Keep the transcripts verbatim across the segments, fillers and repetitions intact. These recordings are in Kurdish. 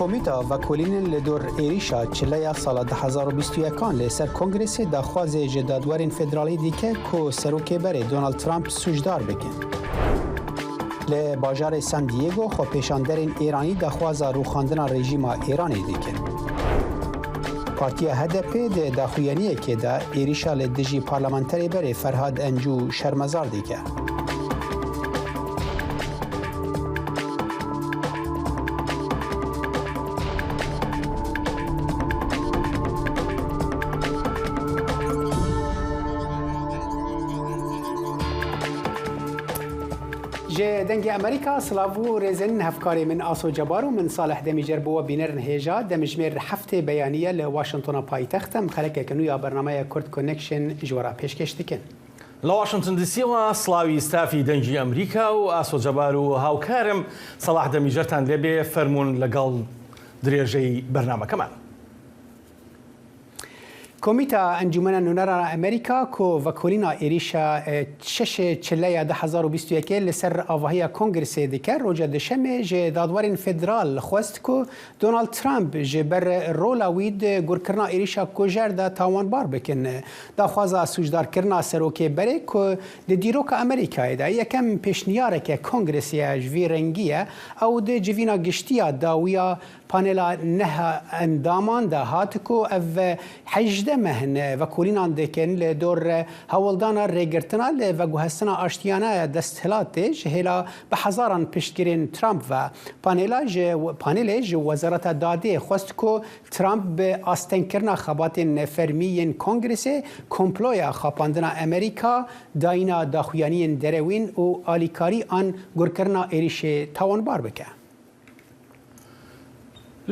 Komîta vekolînên li dor êrîşa çileya sala du hezar û bîst û yekan li ser Kongresê daxwazê ji dadwerên federalî dike ku serokê berê Donald Trump sûcdar bikin. Li bajarê San Diego xwepêşanderên Îranî daxwaza rûxandina rejîma Îranê dikin. Partiya H D P di daxuyaniyekê de êrîşa li dijî parlamenterê berê Ferhad Encû şermezar dike. Ji Dengê Amerîka silav û rêzên hevkarê min Aso Cebar û min Salih Demîcer bo we bînerin hêja. Demjimêr heftê beyanî ye li Washingtona paytext. Em xelekeke nû ya bernameya Kurd Connection ji we re pêşkêş dikin. لە واشنگتن دی سی وە سڵاوی ستافی دەنگی ئەمریکا و ئاسۆ جەبار و هاوکارم سەڵاح دەمیجەرتان لێبێ، فەرموون لەگەڵ درێژەی بەرنامەکەمان. Komîta Encûmena Nûneran a Amerîka ku vekolîna êrîşa, e, şeşê çileya du hezar û bîst û yekê li ser avahiya Kongresê dike, roja Duşemê ji dadwerên federal xwest ku Donald Trump ji ber rola wî di gurkirina êrîşa kujer de tawanbar bikin. Daxwaza sûcdarkirina serokê berê ku di dîroka Amerîkayê de yekem pêşniyareke Kongresê ye ji vî rengî ye, ew di civîna giştî ya dawî ya panela neh endaman de hat ku ev hejdeh meh in vekolînan dikin li dor hewldana rêgirtina li veguhestina aştiyane ya desthilatê ji hêla bi hezaran piştgirên Trump ve. Panela ji, panelê ji Wezareta Dadê xwest ku Trump bi astengkirina xebatên fermî yên Kongresê, komploya xapandina Amerîka, dayîna daxuyaniyên derewîn û alîkarî an gurkirina êrîşê tawanbar bike.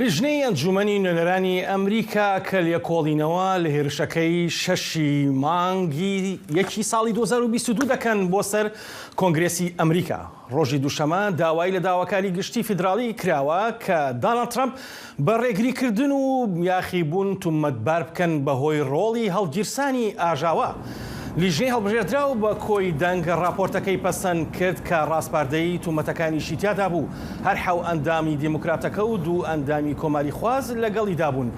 لیژنەی ئەنجومەنی نوێنەرانی ئەمریکا کە لێکۆڵینەوە لە هێرشەکەی شەشی مانگی یەکی ساڵی دوو هەزار و بیست و دوو دەکەن بۆ سەر کۆنگرێسی ئەمریکا، ڕۆژی دووشەمە داوای لە داواکاری گشتی فیدراڵی کراوە کە داناڵد ترامپ بە ڕێگریکردن و یاخیبوون تومەتبار بکەن بەهۆی ڕۆڵی هەڵگیرسانی ئاژاوە. لیژنەی هەڵبژێردراو بە کۆی دەنگ ڕاپۆرتەکەی پەسەند کرد کە ڕاسپاردەی تومەتەکانیشی تیادا بوو. هەر حەو ئەندامی دیموکراتەکە و دوو ئەندامی کۆماری خواز لەگەڵیدا بوون.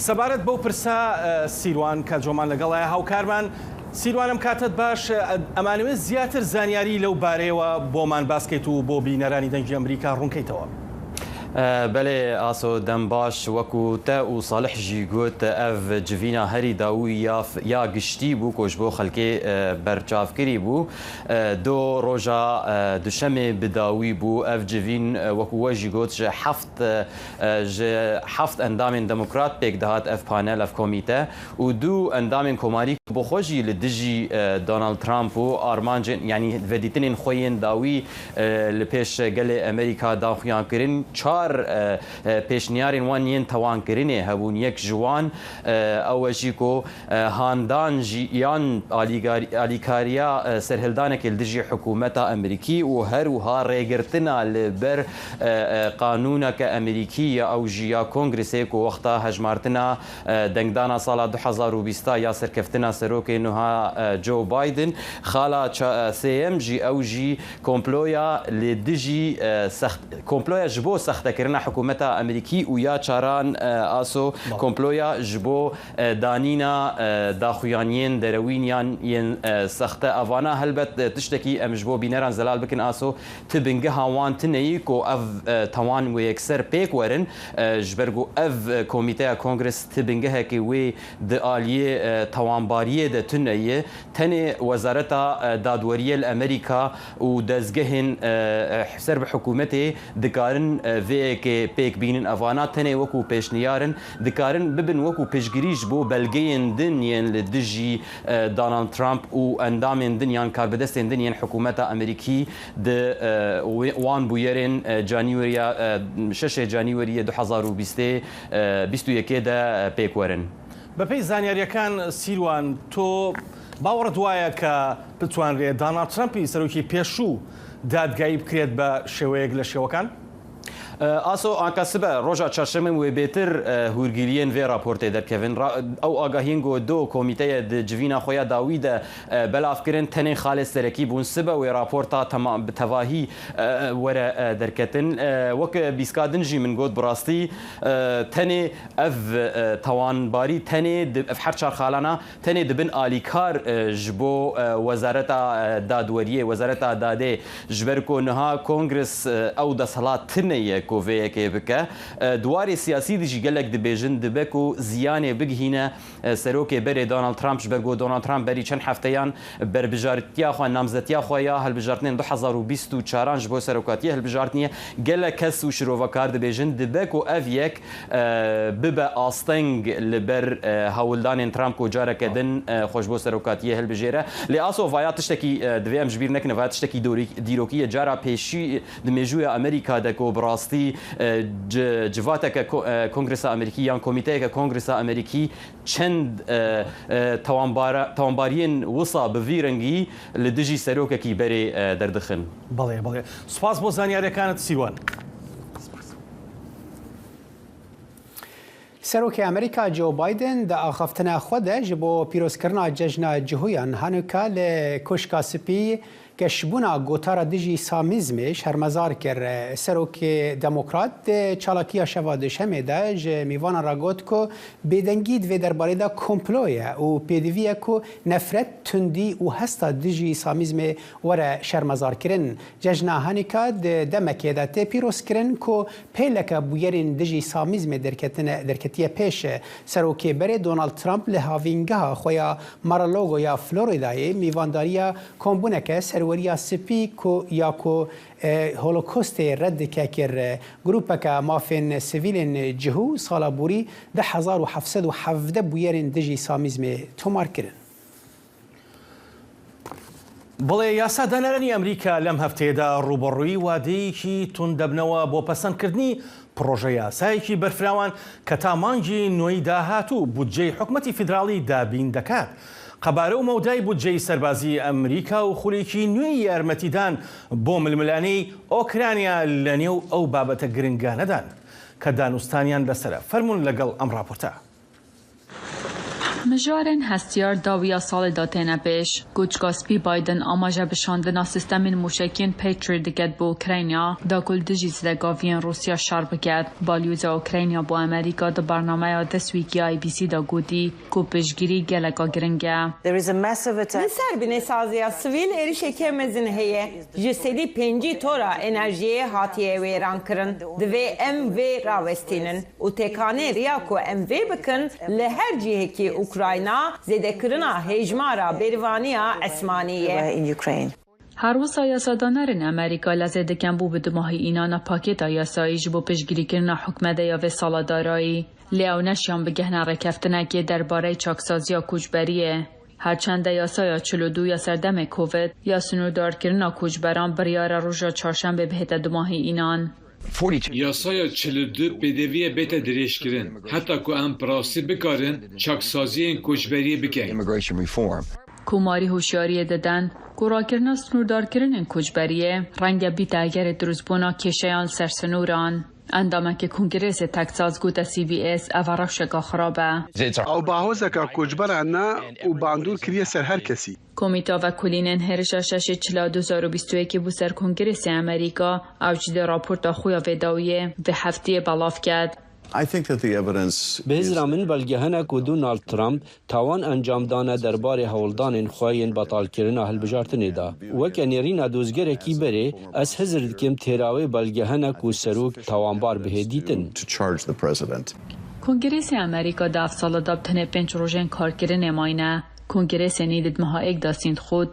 سەبارەت بەو پرسە، ئە، سیروان کە جۆمان لەگەڵایە هاوکارمان. سیروانم کاتت باش، ئە، ئەمانەوێت زیاتر زانیاری لەو بارەیەوە بۆمان باسکەیت و بۆ بینەرانی دەنگی ئەمریکا ڕوونکەیتەوە. ئە، بەلێ، ئاسۆ، دەم باش. وەکو تە و ساڵح ژی گوت، ئەڤ جڤینا هەری داوی یا ف-، یا گشتی بوو، کۆش بۆ خەلکێ، ئە، بەرچاوکری بوو. ئە، دۆ ڕۆژا، ئە، دوشەمێ بداوی بوو. ئەڤ جڤین، ئە، وەکو وەژی گوت، ژە حەفت، ئە، ئە، ژە حەفت ئەندامێن دموکرات پێک دەهات ئەڤ پانەل، ئەڤ کۆمیتە و دوو ئەندامێن کۆماری بۆ خۆشی لە دژی، ئە، دۆناڵد ترامپ و ئارمانجێن، یعنی، ڤێدیتنێن خۆیێن داوی، ئە، لە پێش گەلێ ئەمریکا داخویان کرن. چار، ئە، ئە، پێشنیارێن وان یەن تەوان کرنێ هەبوون. یەک ژوان، ئە، ئەوە ژی کو، ئە، هاندان ژی یان ئالیگاری-، ئالیکاریا، ئە، سەرهەلدانێکی لە دژی حکوومەتا ئەمریکی و هەروها ڕێگرتنا لە بەر، ئە، ئە، قانوونەکە ئەمریکی یا ئەو ژی یا کۆنگرسێ کو وەختا هەژمارتنا ئە، دەنگدانا ساڵا دوو هەزار و بیست یا سەرکەفتنا سەرۆکێ نوها، ئە، جۆ بایدن. خاڵا چا-، ئە، سێیەم ژی ئەو ژی کۆمپلۆیا لێ دژی، ئە، سەخت-، کۆمپلۆیا ji بۆ سەختەکردنا حکوومەتا ئەمریکی و یا چاران، ئە، ئاسۆ بەڵێ. کۆمپلۆیا ji بۆ، ئە، دانینا، ئە، داخویانیên derewîn yan yên، ئە، سەختە. ئەڤانا هەلبەت، ئە، tiştekî em ji bo bîneran zelal bikin ئاسۆ. Ti bingeha wan tineyî ku ev, e, tewan wê yekser pêk werin, e, ji ber ku ev, e, komîteya Kongres ti bingehekê wê di aliyê, e, tewanbariyê de tune ye. Tenê Wezareta, e, Dadweriyê li Amerîka û dezgehên, e, e, ser bi hikûmetê dikarin, e, vê yekê pêk bînin. Evana tenê wekû pêşniyar in. Dikarin bibin wekû piştgirî ji bo belgeyên din yên li dijî, e, Donald Trump û endamên din yan karbidestên din yên hikûmeta Amerîkî di, e, wê-, wan bûyerên, e, Canîweriya, e, şeşê Canîweriyê du hezar û bîstê, e, bîst û yekê de, e, pêk werin. بە پێی زانیارییەکان، سیروان، تۆ باوەڕت وایە کە بتوانرێ داناڵد ترەمپی سەرۆکی پێشوو دادگایی بکرێت بە شێوەیەک لە شێوەکان؟ E, Aso, anka sibe roja çarşemê wê bêtir, e, hûrgiliyên vê raportê derkevin. Ra-, ew agahiyên ku do komîteye di civîna xwe ya dawî de, e, belav kirin, tenê xalê serekî bûn. Sibe wê raporta tema-, bi tevahî, e, were, e, derketin. E, wek bîska din jî min got, bi rastî, e, tenê ev, e, tawanbarî tenê di, ev her çar xalana tenê dibin alîkar, e, ji bo, e, Wezareta, e, Dadweriyê, Wezareta Dadê, ji ber ku niha Kongres, e, ew desthilat tune ye ku vê yekê bike. E, di warê siyasî de jî gelek dibêjin, dibe ku ziyanê bigihîne, e, serokê berê Donald Trump, ji ber ku Donald Trump berî çend hefteyan berbijartiya xwe, namzetiya xwe ya hilbijartinên du hezar û bîst û çaran ji bo serokatiyê hilbijartiniye. Gelek kes û şirovekar dibêjin, dibe ku ev yek e, bibe asteng li ber, e, hewldanên Trump ku careke din, e, xwe ji bo serokatiyê hilbijêre. Lê Aso, vaya tiştekî, e, divê em ji bîr nekin, vaya tiştekî dorî-, dîrokî ye. Cara pêşî di mêjûya Amerîka de ku bi rastî, e, ci-, civateke ko-, e, Kongresa Amerîkî yan komîteyeke Kongresa Amerîkî çend, e, e, tawanbara-, tawanbariyên wisa bi vî rengî li dijî serokekî berê, e, derdixin. بەڵێ، بەڵێ. سوپاس بۆ زانیاریەکانت، سیروان. Serokê Amerîka Joe Biden di axaftina xwe de ji bo pîrozkirina cejna Cihûyan Hanuka li Koşka Spî geşbûna gotara dijî samîzmê şermezar kir. Serokê Demokrat di çalakiya şeva Duşemê de ji mîvanan re got ku bêdengî di vê derbarê de komplo ye û pêdivî ye ku nefret, tundî û hesta dijî samîzmê were şermezarkirin. Cejna Hanuka di demekê de tê pîrozkirin ku pêleke bûyerên dijî samîzmê derketine, derketiye pêş. Serokê berê Donald Trump li havîngeha xwe ya Mar-a-Lago ya Floridayê mîvandariya kombûneke serweriya spî ku ya ku, e, Holokostê red dike kir. Grûpeke mafên sivîlên Cihû sala borî du hezar û heft sed û hevdeh bûyerên dijî samîzmê tomar kirin. بەڵێ، یاسادانەرانی ئەمریکا لەم هەفتەیەدا ڕوبەڕووی وادەیەکی تون دەبنەوە بۆ پەسەندکردنی پڕۆژە یاسایەکی بەرفراوان کە تا مانگی نۆی داهاتوو بودجەی حکومەتی فیدراڵی دابین دەکات. قەبارە و مەودای بودجەی سەربازی ئەمریکا و خولێکی نوێی یارمەتیدان بۆ ململانەی ئۆکرانیا لە نێو ئەو بابەتە گرنگانەدان کە دانوستانیان لەسەرە. فەرمون لەگەڵ ئەم راپۆرتە. Mijarên hestiyar dawiya salê de têne pêş. Koçka Spî Biden amaje bi şandina sîstemên mûşekiyên Patriot diket bi Ukrayna, da ku li dijî zidegaviyên Rûsya şer biket. Balyoza Ukrayna bo Amerîka di bernameya This Week ya A B C de gotî ku piştgirî geleka giring e. Li ser binêsaziya sivîl êrişeke mezin heye. Ji sedî pêncî tora enerjiyê hatiye wêrankirin. Divê em vê rawestînin û têkanê riya ku em vê bikin li her cihekî Ukrayna zêdekirina hêjmara bêrivaniya esmanî ye. Her wisa yasadanerên Amerîka lezê dikin bû bi dumahî înana pakêta yasayî ji bo piştgirîkirina hikûmetê ya vê sala darayî. Lê ew neşiyan bigihne rêkeftinekê derbarê çaksaziya koçberiyê. Her çend de yasaya çil û du ya serdemê Covid ya sinûrdarkirina koçberan biryare roja çarşembê bihête dumahî înan. Yasaya çil û du pêdivî ye bête dirêjkirin, heta ku em bi rastî bikarin çaksaziyên koçberiyê bikin. Komarî hoşyariyê didin ku rakirina sinûrdarkirinên koçberiyê renge bîte egerê dirustbûna kêşeyan li ser sinûran. Endamekî Kongrêsê Texas gote C B S ev rewşeke xirab e. Ew bahozeka koçberan e û bandor kiriye ser her kesî. Komîta Vekolînên Hêrişa Şeşê Çila du hezar û bîst û yekê bû ser Kongrêsê Amerîka, ew jî di raporta xwe ya vê dawiyê vê heftiyê belav ket. I think that the evidence Bi hizra min belge hene ku Donald Trump tawan encam dane derbarê hewldanên xwe yên betalkirina hilbijartinê de. Weke nêrîna dozgerekî berê, ez hizir dikim têra wê belge hene ku serok tawanbar bihê dîtin. To charge the president. Kongrêsê Amerîka di ev sala de bi tenê pênc rojên karkirinê mayne. Kongrêsê nî di meha êk de stînd xwet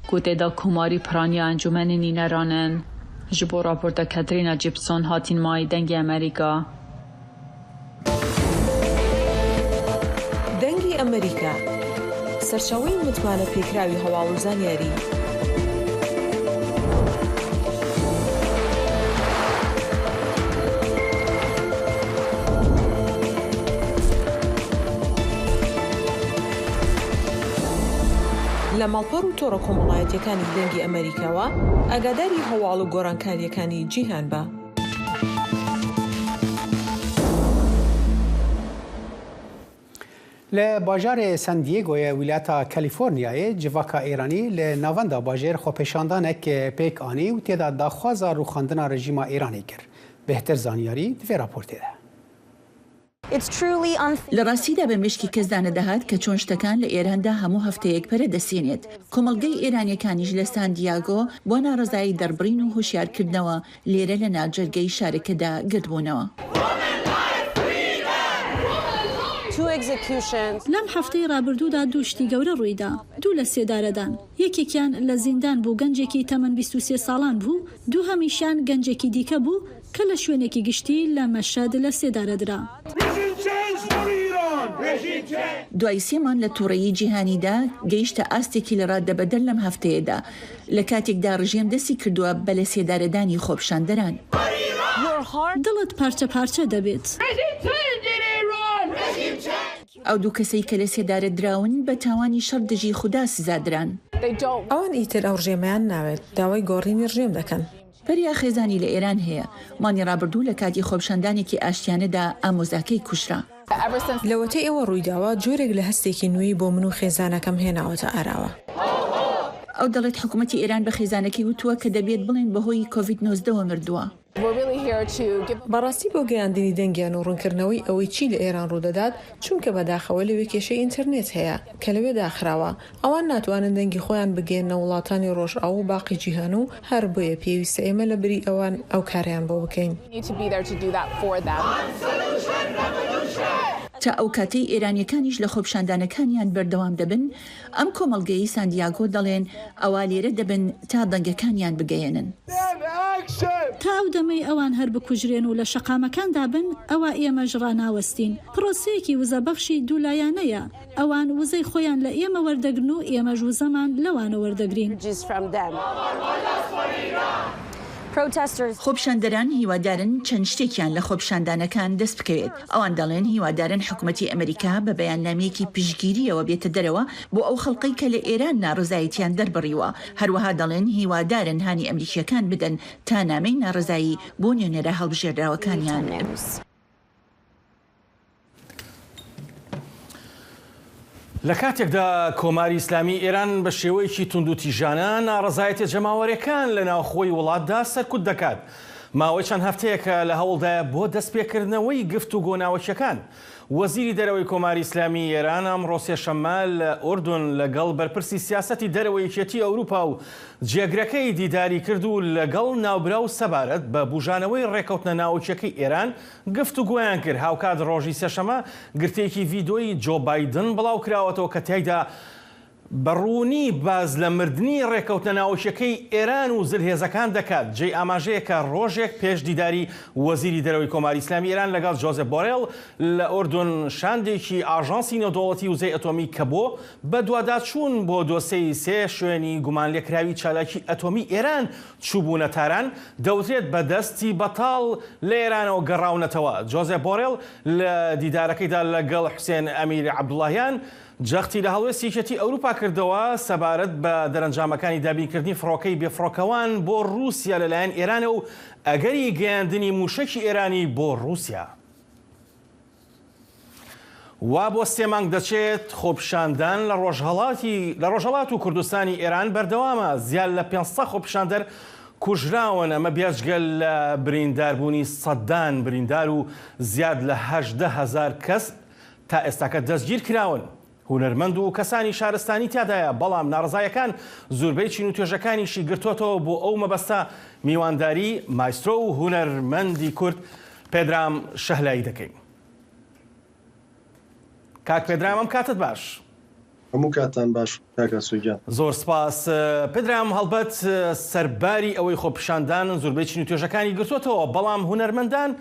ku tê de komarî piraniya encûmenê nîneran in. Ji bo raporta Katrina Gibson hatîn mayî Dengê Amerîka. دەنگی ئەمریکا، سەرچاوەی متمانە پێکراوی هەواڵ و زانیاری. لە ماڵپەڕ و تۆڕە کۆمەڵایەتیەکانی دەنگی ئەمریکاوە ئاگاداری هەواڵ و گۆڕانکاریەکانی جیهان بە. Li bajarê San Diegoyê wîlayeta Kalîforniyayê civaka Îranî li navenda bajêr xwepêşandanek pêk anî û tê de daxwaza rûxandina rejîma Îranê kir. Bêhtir zanyarî di vê raportê de. Li rastî de bi mişkî kes danedihad ke çon ştekan li Êran de hemû hefteyek pere desînêt. Komelgey Êranyekanî ji li San Diego bo narizayî derbirîn û hişyarkirdnewa lêre li navcergey şareke de girdbûnewa. لەم هەفتەی ڕابردوودا دوو شتی گەورە ڕوویدا. دوو لە سێدارەدان. یەکێکیان لە زیندان بوو، گەنجێکی تەمەن بیست و سێ ساڵان بوو، دووهەمیشیان گەنجێکی دیکە بوو کە لە شوێنێکی گشتی لە مەشەد لە سێدارە درا. دوای سێ مانگ لە تووڕەیی جیهانیدا گەیشتە ئاستێکی لە ڕاددەبەدەر لەم هەفتەیەدا، لە کاتێکدا ڕژێم دەستی کردووە بە لە سێدارەدانی خۆپیشاندەران. دڵت پارچە پارچە دەبێت. ئەو دوو کەسەی کە لە سێدارە دراون بە تاوانی شەڕ دژی خودا سزا دران. ئەوان ئیتر ئەو ڕژێمەیان ناوێت، داوای گۆڕینی ڕژێم دەکەن. پەریا خێزانی لە ئێران هەیە. مانگی ڕابردوو لە کاتی خۆپیشاندانێکی ئاشتیانەدا ئامۆزاکەی کوژرا. لەوەتەی ئەوە ڕوویداوە، جۆرێک لە هەستێکی نوێی بۆ من و خێزانەکەم هێناوەتە ئاراوە. ئەو دەڵێت حکوومەتی ئێران بە خێزانەکەی وتووە کە دەبێت بڵێن بەهۆی کۆڤید نۆزدەوە مردووە. بەڕاستی بۆ گەیاندنی دەنگیان و ڕوونکردنەوەی ئەوەی چی لە ئێران ڕوودەدات، چونکە بەداخەوە لەوێ کێشەی ئینتەرنێت هەیە کە لەوێ داخراوە. ئەوان ناتوانن دەنگی خۆیان بگەیەننە وڵاتانی ڕۆژئاو و باقی جیهان و هەر بۆیە پێویستە ئێمە لە بری ئەوان ئەو کاریان بۆ بکەین. تا ئەو کاتەی ئێرانیەکانیش لە خۆپیشاندانەکانیان بەردەوام دەبن، ئەم کۆمەڵگەی ساندیاگۆ دەڵێن ئەوا لێرە دەبن تا دەنگەکانیان بگەیەنن. تا ئەو دەمەی ئەوان هەر بکوژرێن و لە شەقامەکاندا بن، ئەوا ئێمەش ڕاناوەستین. پرۆسەیەکی وزەبەخشی دوولایەنەیە. ئەوان وزەی خۆیان لە ئێمە وەردەگرن و ئێمەش وزەمان لەوانە وەردەگرین. خۆپیشاندەران هیوادارن چەند شتێکیان لە خۆپیشاندانەکان دەست بکەوێت. ئەوان دەڵێن هیوادارن حکوومەتی ئەمریکا بە بەیاننامەیەکی پشتگیریەوە بێتە دەرەوە بۆ ئەو خەڵقەی کە لە ئێران ناڕزایەتیان دەربڕیوە. هەروەها دەڵێن هیوادارن هانی ئەمریکیەکان بدەن تا نامەی ناڕزایی بۆ نوێنەرە هەڵبژێردراوەکانیان. لە کاتێکدا کۆماری ئیسلامی ئێران بە شێوەیەکی توندوتیژانە ناڕەزایەتیە جەماوەرێکان لە ناوخۆی وڵاتدا سەرکوت دەکات، ماوەی چەند هەفتەیەکە لە هەوڵدایە بۆ دەستپێکردنەوەی گفتوگۆ ناوەکیەکان. وەزیری دەرەوەی کۆماری ئیسلامی ئێران ئەمڕۆ سێشەممە لە ئوردون لەگەڵ بەرپرسی سیاسەتی دەرەوەی یەکێتی ئەوروپا و جێگرەکەی دیداری کرد و لەگەڵ ناوبراو سەبارەت بە بوژانەوەی ڕێکەوتنە ناوەکیەکەی ئێران گفتوگۆیان کرد. هاوکات ڕۆژی سێشەممە گرتەیەکی ڤیدیۆیی جۆ بایدن بڵاو کراوەتەوە کە تیایدا بە ڕوونی باز لە مردنی ڕێکەوتنە ناوەکیەکەی ئێران و زلهێزەکان دەکات. جێی ئاماژەیە کە ڕۆژێک پێش دیداری وەزیری دەرەوەی کۆماری ئیسلامی ئێران لەگەڵ جۆزێپ بۆرێل لە ئوردون، شاندێکی ئاژانسی نێودەوڵەتی وزەی ئەتۆمی کە بۆ بە دواداچوون بۆ دۆسێی سێ شوێنی گومان لێکراوی چالاکی ئەتۆمی ئێران چووبوونە تاران، دەوترێت بە دەستی بەتاڵ لە ئێرانەوە گەڕاونەتەوە. جۆزێپ بۆرێل لە دیدارەکەیدا لەگەڵ حوسێن ئەمیر عەبدوڵڵاهیان جەختی لە هەڵوێستی یەکێتی ئەوروپا کردەوە سەبارەت بە دەرەنجامەکانی دابینکردنی فڕۆکەی بێفڕۆکەوان بۆ ڕووسیا لەلایەن ئێرانەوە و ئەگەری گەیاندنی مووشەکی ئێرانی بۆ ڕووسیا. وا بۆ سێ مانگ دەچێت خۆپیشاندان لە ڕۆژهەڵاتی، لە ڕۆژهەڵات و کوردستانی ئێران بەردەوامە. زیاد لە پێنج سەد خۆپیشاندەر کوژراون، ئەمە بێجگە لە برینداربوونی سەدان بریندار و زیاد لە هەژدە هەزار کەس تا ئێستاکە دەستگیر کراون. هونەرمەند و کەسانی شارستانی تیادایە، بەڵام ناڕزایەکان زوربەی چین و توێژەکانیشی گرتوتەوە. بۆ ئەو مەبەستە میوانداری مایسترۆ و هونەرمەندی کورد پێدرام شەهلایی دەکەین. کاک پێدرام، ئەم کاتت باش. هەموو کاتان باش، کاک ئاسۆگیان. زۆر سپاس. پێدرام، هەڵبەت سەرباری ئەوەی خۆپیشاندان زوربەی چین و توێژەکانی گرتوتەوە، بەڵام هونەرمەندان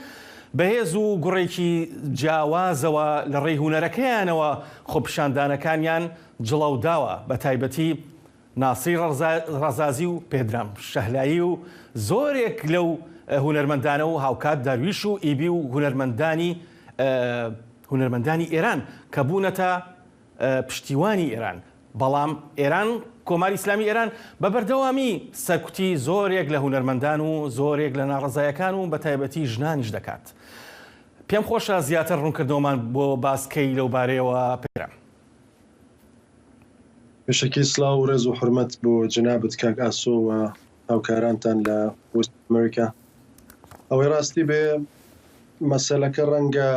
بەهێز و گوڕێکی جیاوازەوە لە ڕێی هونەرەکەیانەوە خۆپیشاندانەکانیان جڵەوداوە، بە تایبەتی ناسری ڕەزا-، ڕەزازی و پێدرام شەهلایی و زۆرێک لەو هونەرمەندانە و هاوکات دارویش و ئیبی و هونەرمەندانی، ئە، هونەرمەندانی ئێران کە بوونەتە، ئە، پشتیوانی ئێران. بەڵام ئێران، کۆماری ئیسلامی ئێران بە بەردەوامی سەرکوتی زۆرێک لە هونەرمەندان و زۆرێک لە ناڕەزایەکان و بە تایبەتی ژنانیش دەکات. پێم خۆشە زیاتر ڕوونکردنەوەمان بۆ باس کەی لەو بارەیەوە پێرە. پێشەکی سلااو و ڕێز و حرمەت بۆ جنابەت کاک ئاسۆ و هاوکارانتان لە وست ئەمریکا. ئەوەی ڕاستی بێ، مەسەلەکە ڕەنگە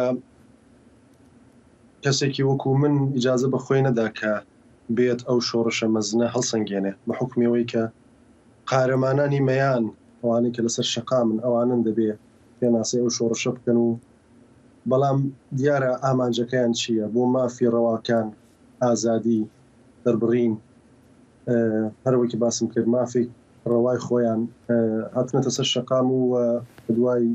کەسێکی وەکو من ئیجازە بە خۆی نەدا کە بێت ئەو شۆڕشە مەزنە هەڵسەنگێنێ، بە حکمی ئەوەی کە قارەمانانی مەیان، ئەوانەی کە لەسەر شەقامن، ئەوانن دەبێ پێناسەی ئەو شۆڕشە بکەن و بەڵام دیارە ئامانجەکەیان چییە بۆ مافی ڕەواکان، ئازادی، دەربڕین، هەروەکی باسم کرد مافی ڕەوای خۆیان، هاتنەتە سەر شەقام و دوای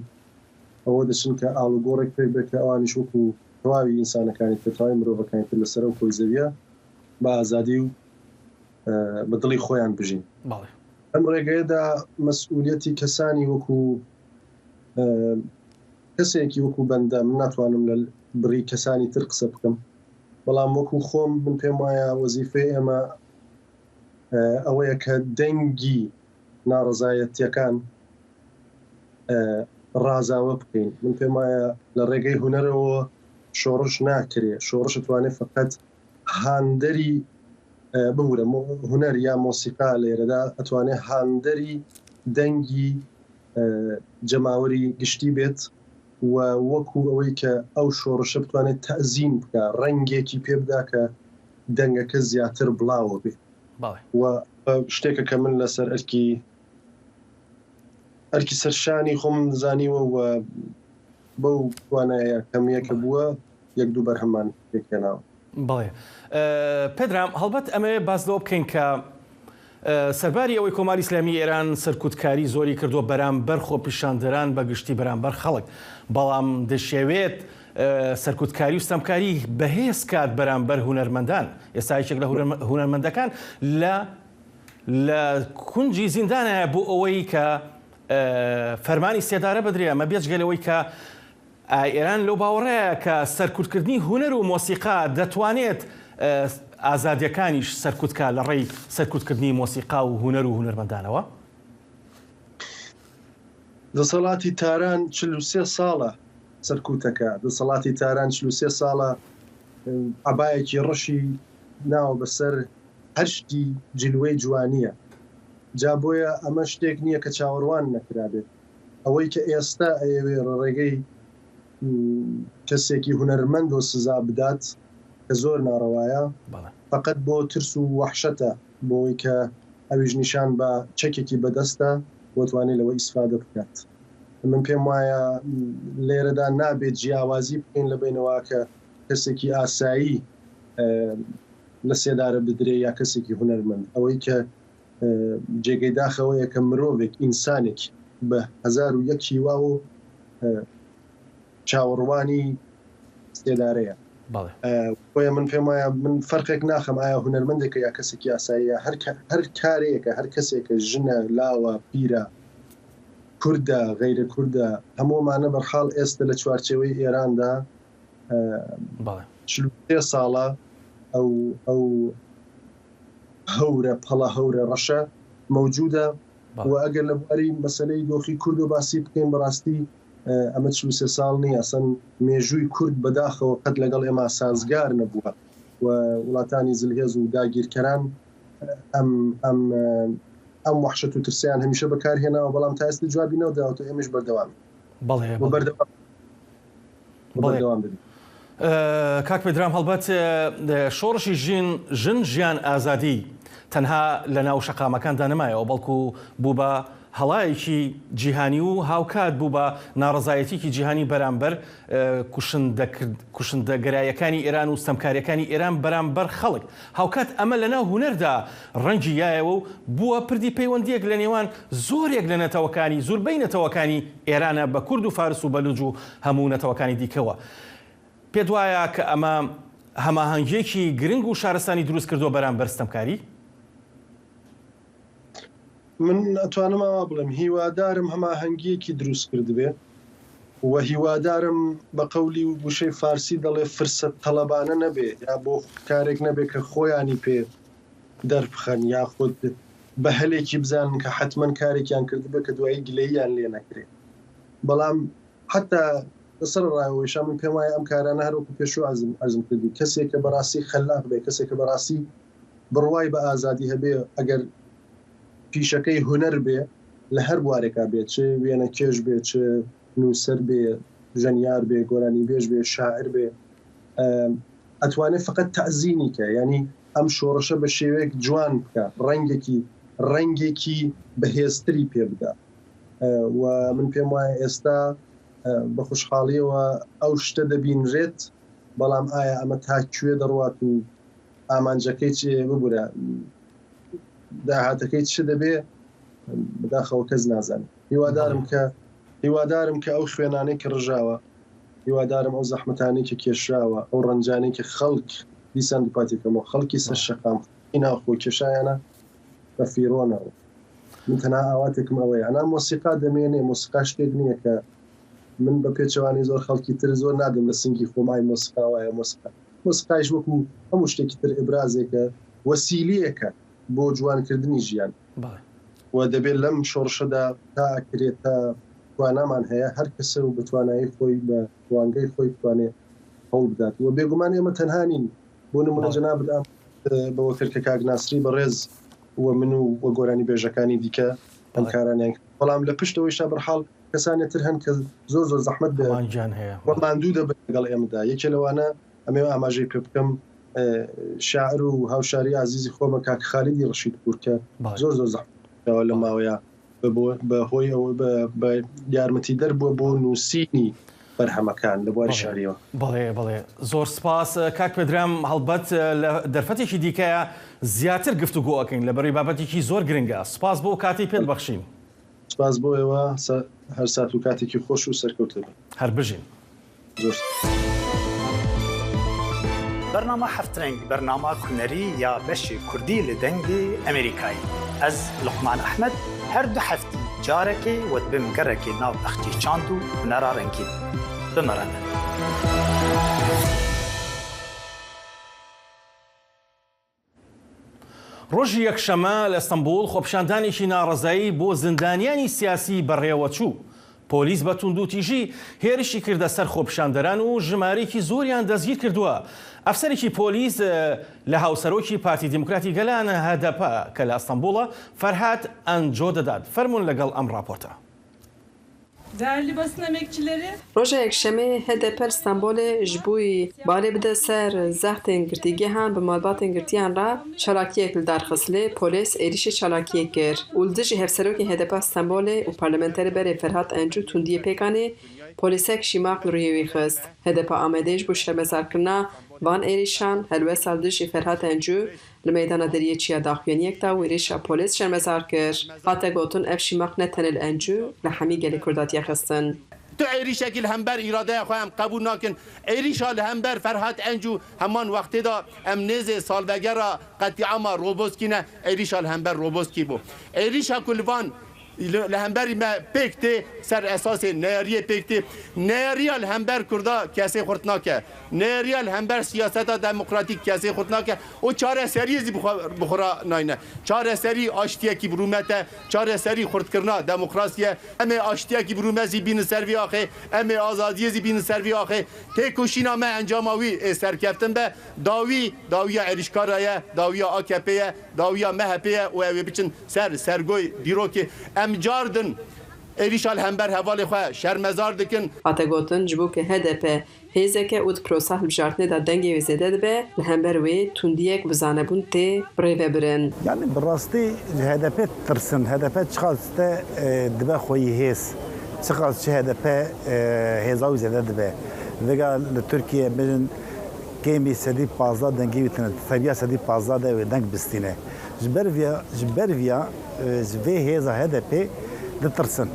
ئەوە دەچن کە ئاڵوگۆڕێک پێک بێت کە ئەوانیش وەکو تەواوی ئینسانەکانی تر، تەواوی مرۆڤەکانی تر لەسەر ئەو کۆی زەویە بە ئازادی و بە دڵی خۆیان بژین. ئەم ڕێگەیەدا مەسئولیەتی کەسانی وەکو کەسێکی وەکو بەندە، من ناتوانم لە بڕی کەسانی تر قسە بکەم، بەڵام وەکو خۆم من پێم وایە وەزیفەی ئێمە ئەوەیە کە دەنگی ناڕەزایەتیەکان ڕازاوە بکەین. من پێم وایە لە ڕێگەی هوەرەوە شۆڕش ناکرێ. شۆڕش توانێت فقط هاندەری ببوورە هوەر یا مۆسیقا لێرەدا ئەتوانێت هاندەری دەنگی جەماوەری گشتی بێت و وەکو ئەوەی کە ئەو شۆڕشە بتوانێت تەزین بکە، ڕەنگێکی پێ بدا کە دەنگەکە زیاتر بڵاوە بێت. و شتێکە کە من لەسەر ئەرکی ئەرکی سەرشانی خۆم زانیوە و بەو توانایە کەمیە کە بووە یەک دوو بەرهەمان پێکهێناوە. بەڵێ. پێدرام، هەڵبەت ئەمەوێ باس لەوە بکەین کە سەرباری ئەوەی کۆماری ئیسلامی ئێران سەرکوتکاری زۆری کردووە بەرامبەر خۆپیشاندەران بە گشتی بەرامبەر خەڵک، بەڵام دەشێوێت سەرکوتکاری و ستەمکاری بەهێز کات بەرامبەر هونەرمەندان. ئێستا یەکێک لە هونەرمەندەکان لە لە کونجی زیندانە بۆ ئەوەی کە فەرمانی سێدارە بدرێ. ئەمە بێجگە لەوەی کە ئێران لەو باوەڕەیە کە سەرکوتکردنی هونەر و مۆسیقا دەتوانێت ئازادیەکانیش سەرکوتکە لە ڕێی سەرکوتکردنی مۆسیقا و هونەر و هونەرمەندانەوە. دەسەڵاتی تاران چل و سێ ساڵە سەرکوتەکە. دەسەڵاتی تاران چل و سێ ساڵە عەبایەکی ڕەشی ناوە بەسەر هەر شتی جلوەی جوانیە. جا بۆیە ئەمە شتێک نییە کە چاوەڕوان نەکرابێت. ئەوەی کە ئێستا ئەیەوێ ڕێگەی کەسێکی هونەرمەند و سزا بدات کە زۆر ناڕەوایە، فقط بۆ ترس و وەحشەتە، بۆی کە ئەویش نیشان بە چەکێکی بەدەستە بۆتوانێت لەوە ئیسفادە بکات. من پێم وایە لێرەدا نابێت جیاوازی بکەین لە بینەوە کە کەسێکی ئاسایی لە سێدارە بدرێ یا کەسێکی هونەرمەند. ئەوەی کە جێگەی داخەوەیە کە مرۆڤێک، ئینسانێک بە هەزار و یەک هیوا و چاوەڕوانی سێدارەیە. بۆیە من پێم وایە من فەرقێک ناخەم ئایا هونەرمەندێکە یا کەسێکی ئاساییە، هەر کارەیەکە، هەر کەسێکە، ژنە، لاوە، پیرە، کوردە، غەیرە کوردە، هەموومانە بەرحاڵ ئێستا لە چوارچێوەی ئێراندا چل و سێ ساڵە ئەو ئەو هەورە پەڵە هەورە ڕەشە مەوجودە. و ئەگەر لە بواری مەسلەی دۆخی کورد و باسی بکەین بەڕاستی ئەمە چل و سێ ساڵ نیە، ئەسەن مێژووی کورد بەداخەوە قەت لەگەڵ ئێمە سازگار نەبووە و وڵاتانی زلهێز و داگیرکەران ئەم ئەم ئەم وحشەت و ترسیان هەمیشە بەکارهێناوە، بەڵام تا ئێستا جوابی نەداوەتەوە. ئێمەش بەردەوام بەڵێ بەردەوام بەڵێ. کاک پێدرام، هەڵبەت شۆڕشی ژین، ژن، ژیان، ئازادی تەنها لە ناو شەقامەکاندا نەمایەوە، بەڵکو بوو بە هەڵایەکی جیهانی و هاوکات بوو بە ناڕەزایەتیکی جیهانی بەرامبەر کوشندەکرد کوشندەگەرایەکانی ئێران و ستەمکاریەکانی ئێران بەرامبەر خەڵک. هاوکات ئەمە لە ناو هونەردا ڕەنگی یایەوە و بووە پردی پەیوەندیەک لە نێوان زۆرێک لە نەتەوەکانی، زوربەی نەتەوەکانی ئێرانە بە کورد و فارس و بەلوج و هەموو نەتەوەکانی دیکەوە. پێت وایە کە ئەمە هەماهەنگیەکی گرنگ و شارستانی دروست کردووە بەرامبەر ستەمکاری؟ من ئەتوانم ئاوا بڵێم، هیوادارم هەماهەنگیەکی دروست کردبێ و هیوادارم بە قەولی و وشەی فارسی دەڵێ فرسەت تەڵەبانە نەبێ یا بۆ کارێک نەبێ کە خۆیانی پێ دەربخەن یاخود بە هەلێکی بزانن کە حتمەن کارێکیان کردبێ کە دوایی گلەییان لێ نەکرێ. بەڵام حتا لە سەرەڕای ئەوەیشا من پێم وایە ئەم کارانە هەر وەکو پێشوو عەرزم، عەرزم کردی، کەسێک کە بەڕاستی خەلاق بێ، کەسێک کە بەڕاستی بڕوای بە ئازادی هەبێ، ئەگەر پیشەکەی هونەر بێ، لە هەر بوارێکا بێ، چ وێنەکێش بێ، چ نووسەر بێ، ژەنیار بێ، گۆرانیبێژ بێ، شاعر بێ، ئە، ئەتوانێ فقط تەزیینی کە، یعنی ئەم شۆڕشە بە شێوەیەک جوان بکە، ڕەنگێکی، ڕەنگێکی بەهێزتری پێ بدا. ئە، و من پێم وایە ئێستا، ئە، بە خوشحاڵیەوە ئەو شتە دەبینرێت، بەڵام ئایا ئەمە تا کوێ دەڕوات و ئامانجەکەی چێ؟ ببورە، داهاتەکەی چ دەبێ؟ بەداخەوە کەس نازانێت. هیوادارم کە، هیوادارم کە ئەو خوێنانەی کە ڕژاوە، هیوادارم ئەو زەحمەتانەی کە کێشراوە، ئەو ڕەنجانەی کە خەڵک، دیسان دووپاتێکەمەوە، خەڵکی سەر شەقام، خەڵکی ناوخۆ کێشایانە بە فیرۆنەوە. من تەنها ئاواتێکم ئەوەیە. ئەنا مۆسیقا دەمێنێ، مۆسیقا شتێک نییە کە من بە پێچەوانەی زۆر خەڵکی تر زۆر نادەم لە سنگی خۆم، ئای مۆسیقا وایە، مۆسیقا. مۆسیقایش وەکو هەموو شتێکی تر ئبرازێکە، وەسیلەیەکە بۆ جوانکردنی ژیان. بەڵێ. و دەبێت لەم شۆڕشەدا تا ئەکرێت، تا توانامان هەیە، هەر کەسە و بە توانایی خۆی، بە توانگەی خۆی بتوانێت هەوڵ بدات. و بێگومان ئێمە تەنها نین. بۆ نمونە بەڵێ. جەنابت ئاماژە بەوە کرد کە کاک ناسری بەڕێز و من و، و گۆرانی بێژەکانی دیکە ئەم بەڵێ. کارانیان کرد. بەڵام لە پشتەوەیشا بەرحاڵ کەسانی تر هەن کە زۆر زۆر زەحمەت بە ئەمانجیان هەیە. و ماندوو دەبن لەگەڵ ئێمەدا. یەکێ لەوانە ئەمێ ئاماژەی پێ بکەم، ئە، شاعر و هاوشاری ئازیزی خۆمە کاک خالیدی ڕەشید پوور کە بەڵێ. زۆر زۆر زەحمەت بەوە لە بەڵێ. ماوەیە بە بۆ، بە هۆی ئەوە، بە، بە یارمەتیدەر بووە بۆ نووسینی بەرهەمەکان لە بواری بەڵێ. شاریەوە. بەڵێ، بەڵێ. زۆر سپاس، کاک پێدرام. هەڵبەت، لە دەرفەتێکی دیکەیە زیاتر گفتوگۆ ئەکەین لەبەرەی بابەتێکی زۆر گرنگە. سپاس بۆ کاتی پێت بەخشین. سپاس بۆ ئێوە، سە-، هەر سات و کاتێکی خۆش و سەرکەوتوو بن. هەر بژین. زۆر. Bernama Heft Reng, bernama hunerî ya beşê kurdî li Dengê Amerîkayê. Ez Luqman Ehmed, her du heftî carekê we dibim gerekê nav bexçê çand û hunera rengîn. Bi me re be. ڕۆژی یەکشەممە لە ئەستەنبوڵ خۆپیشاندانێکی ناڕەزایی بۆ زیندانیانی سیاسی بەڕێوەچوو. پۆلیس بە توندوتیژی هێرشی کردە سەر خۆپیشاندەران و ژمارەیەکی زۆریان دەستگیر کردووە. ئەفسەرێکی پۆلیس، ئە، لە هاوسەرۆکی پارتی دیموکراتی گەلان، هەدەپە، کە لە ئەستەنبوڵە، فەرهاد ئەنجۆ دەدات. فەرموون لەگەڵ ئەم ڕاپۆرتە. Değerli basın emekçileri. Roja Yekşemê H D P li Stenbolê ji bo yî balê bide ser zextên girtîgehan bi malbatên girtiyan re çalakiyek li dar xist, lê polês êrîşê çalakiyê kir û li dijî hevserokê H D P Stenbolê û parlamenterê berê Ferhat Encu tundiyê pêk anî, polêsek şîmaq li rûyê wî xist. H D P Amedê ji bo şermezarkirina van êrîşan helwesta li dijî Ferhat Encu li meydana deriyê Çiya daxuyaniyek da û êrîşa polês şermezar kir. Hate gotin, ev şîmaq ne tenê li Encu, li hemî gelê Kurda tiye xistin. Tu êrîşekî li hember îradeya xwe em qebûl nakin. Êrîşa li hember Ferhat Encu heman wextê de em nêzê salvegera qetîama Roboskî ne, êrîşa li hember Roboskî bû. Êrîşa ku li van li, li hemberî me pêk tê, ser esasê neyariyê pêk tê. Neyariya li hember Kurda kesê xurt nake. Neyariya li hember siyaseta demokratîk kesê xurt nake. Û çareseriyê zî bi xwe, bi xwe re nayne. Çareserî aştiyekî bi rûmet e, çareserî xurtkirina demokrasiyê ye. Em ê aştiyekî bi rûmet zî bînin ser vî axê, em ê azadiyê zî bînin ser vî axê. Têkoşîna me encama wî ê serkeftin be. Dawî, dawiya êrîşkara ye, dawiya A K P ye, dawiya M H P ye û ew ê biçin ser sergoy dîrokê. Em cardin êrîşa li hember hevalê xwe şermezar dikin. Hate gotin, ji bo ku H D P hêzek e û di prosa hilbijartinê de dengê wê zêde dibe, li hember wê tundiyek bi zanebûn tê birêvebirin. Yani bi rastî ji H D P tirsin. H D P çiqas te, e, dibe xweyî hêz. Çiqas ji H D P, e, hêza wî zêde dibe. Vêga li Tirkiye bêjin kêmî sedî pazdeh dengê wî tune, seviya sedî pazdeh de wê deng bistîne. Ji ber viya, ji ber viya, e, ji vê hêza H D P ditirsin.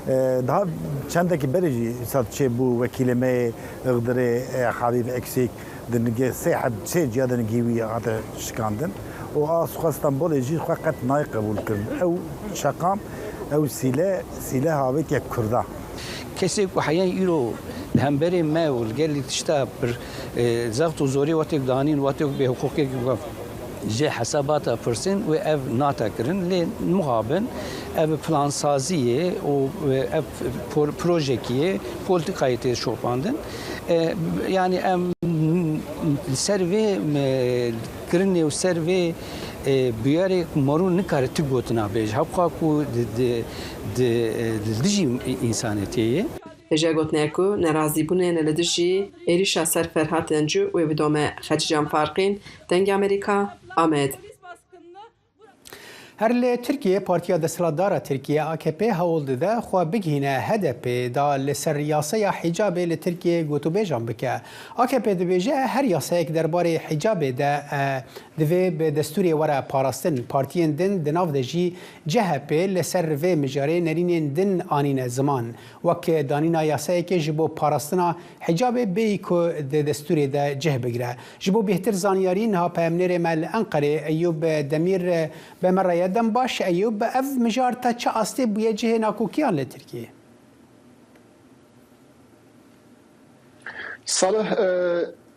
E, daha çendekî berê jî sed çêbû wekîlê me yê Iğdirê, e, Habîb Eksik, di nigê sê heb, sê ciya de nigî wî hate şikandin. Û a xwe Stenbolê jî xwe qet nayê qebûl kirin. Ew şeqam, ew sîle, sîle havêke Kurda. Kesê ku heya îro li hemberê me û li gelî tişta pir, e, zext û zorê wetêk danîn, wetêk bêhiqûqiyekî ku Ji hesabata pirsên wê ev nate kirin, lê muhabin ev plansaziyê û ev por-, projekiyê politikayê tê şopandin. E, yani em li ser vê, e, kirinê û ser vê, e, bûyerê marû nikare tu gotina bêje. Hewqa ku di, di, di, e, li dijî însanetiyê ye. Hêja gotinê ku nerazîbûnên li dijî êrîşa ser Ferhat Encû wê bidome. Xecîcan Farqîn, Dengê Amerîka, Amed. Her li Tirkiyê Partiya Desthilatdar a Tirkiyê, A K P, hewl dide xwe bigihîne H D P da li ser yaseya hicabê li Tirkiyê gotûbêjan bike. A K P dibêje, her yasayek derbarê hicabê de, e, divê bi destûrê were parastin. Partiyên din, di nav de jî C H P, li ser vê mijarê nerînên din anîne ziman, wek danîna yasayekê ji bo parastina hicabê bêyî ku di destûrê de cih bigire. Ji bo bêhtir zanyarî, niha peyamnêrê me li Enqerê Eyûb Demîr bi me re ye. Dem baş Eyûb, ev mijar ta çi astê bûye cihê nakokiyan li Tirkiyê? Salih, e,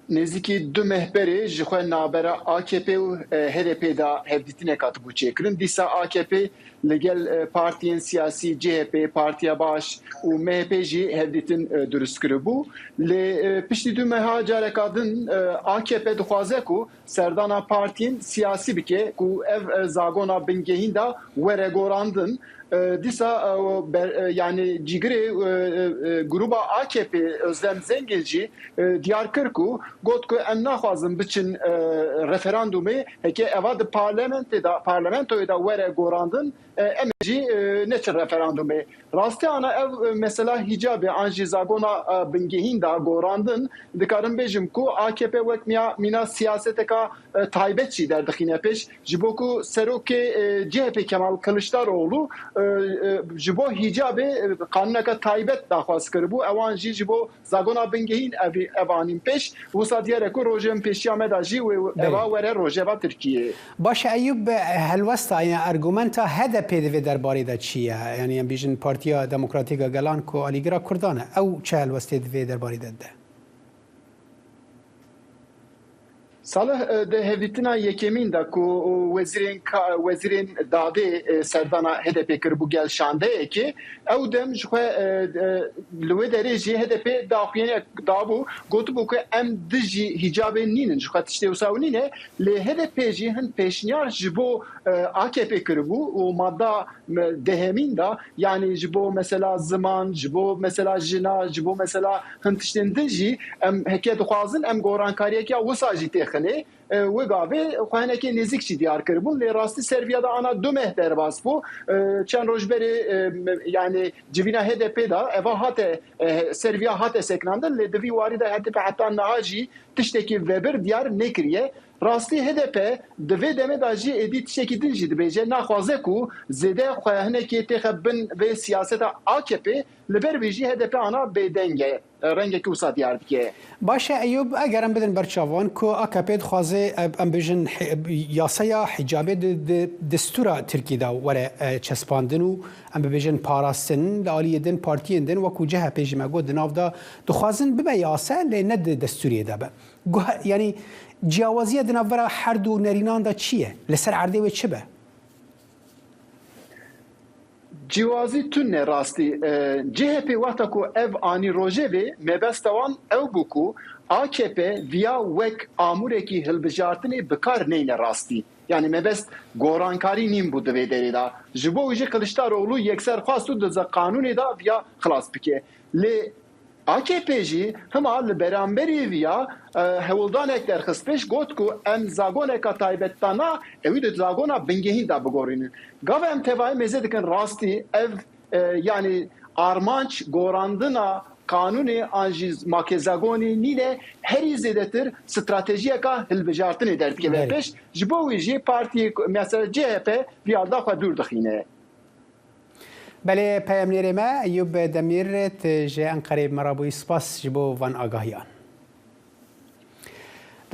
nêzîkî du meh berê ji xwe navbera A K P û, e, H D P de hevdîtinek hatibû çêkirin. Dîsa A K P li gel, e, partiyên siyasî C H P, Partiya Baş û M H P jî hevdîtin, e, durust kiribû. Lê, e, piştî du meha careka din, e, A K P dixwaze ku serdana partiyên siyasî bike ku ev, e, zagona bingehîn de were gorandin. E, dîsa, e, ber-, e, yani cîgirê, e, e, e, gruba A K P Özlem Zengin jî, e, diyar kir ku got ku em naxwazin biçin, e, referandumê, heke eva di parlamentê de, parlamentoyê de were gorandin, e, em jî, e, neçin referandumê. Rastiyana ev, e, mesela hicabê an jî zagona, e, bingehîn de gorandin, dikarim bêjim ku A K P wek miya-, mîna siyaseteka, e, taybet jî derdixîne pêş. Ji bo ku serokê, e, C H P Kemal Kılıçdaroğlu, e, e, ji bo hicabê, e, qanûneke taybet daxwaz kiribû. Ewan jî ji bo zagona bingehîn ev, ev anîn pêş. Wisa diyar e ku rojên pêşiya me de jî wê Belê. eva were rojeva Tirkiyê. Baş e Eyûb, helwesta, yani argumenta H D P di vê derbarê de çi ye? Yani em bêjin Partiya Demokratîk a Gelan ku alîgira Kurdan e. Ew çi helwestê di vê derbarê de dide? Salih, e, di hevdîtina yekemîn de ku wezîrên ka-, wezîrên dadê, e, serdana H D P kiribû gel şandeyekê, ew dem ji xwe, e, e, li wê derê jî H D P daxuyaniyek dabû, gotibû ku em dijî hicabê nînin, ji xwe tiştê wisa nîne, lê H D P jî hin pêşniyar ji bo, e, A K P kiribû û madda me dehemîn de, yanî ji bo mesela ziman, ji bo mesela jina, ji bo mesela hin tiştên din jî em heke dixwazin em gorankariyeke wisa jî têxinê. E, wê gavê xwe hinekê nêzîk jî diyar kiribûn, lê rastî serviya de ana du meh derbas bû. E, çend roj berê, e, me-, yanî civîna H D P de eva hate, e, serviya hate sekinandin, lê di vî warî de H D P heta niha jî tiştekî vebir diyar nekiriye. Rastî H D P di vê demê de jî êdî tiştekî din jî dibêje, naxwaze ku zêde xwe hinekê têxe bin vê siyaseta A K P, li ber vê jî H D P ana bêdeng e, rengekî wisa diyar dike. Baş e Eyûb, eger em bidin ber çavan ku A K P dixwaze, em, em bêjin, hi-, yasaya hicabê di, di destûra Tirkî de were, e, çespandin û em bibêjin parastin, li aliyê din partiyên din wekû C H P jî me got di nav de dixwazin bibe yase lê ne di destûrê de be. Guhe-, yanî ciyawaziya di navbera her du nerînan de çi ye? Li ser erdê wê çi be? Ciyawazî tune rastî. E, C H P wexta ku ev anî rojevê, mebesta wan ew bû ku A K P viya wek amûrekî hilbijartinê bi kar neyne rastî. Yanî mebest gorankarî nîn bû di vê derê de. Ji bo wî jî Kiliçdaroglu yekser xwest û di ze-, qanûnê de viya xilas bike. Lê A K P jî hima li beramberî viya, e, hewldanek derxist pêş, got ku em zagoneka taybet dana, ewî di zagona bingehîn de bigorînin. Gava em tevayê mêze dikin rastî ev, e, yanî armanc gorandina qanûnê an jî makezagonê nîne, herî zêdetir stratejiyeka hilbijartinê derdikeve Belê. pêş. Ji bo wî jî partiyê ku, mesela C H P viya li da xwe dûr dixîne. Belê, peyamnêrê me Eyûb Demîr, tu ji Enqereyê bi me re bûyî. Spas ji bo van agahiyan.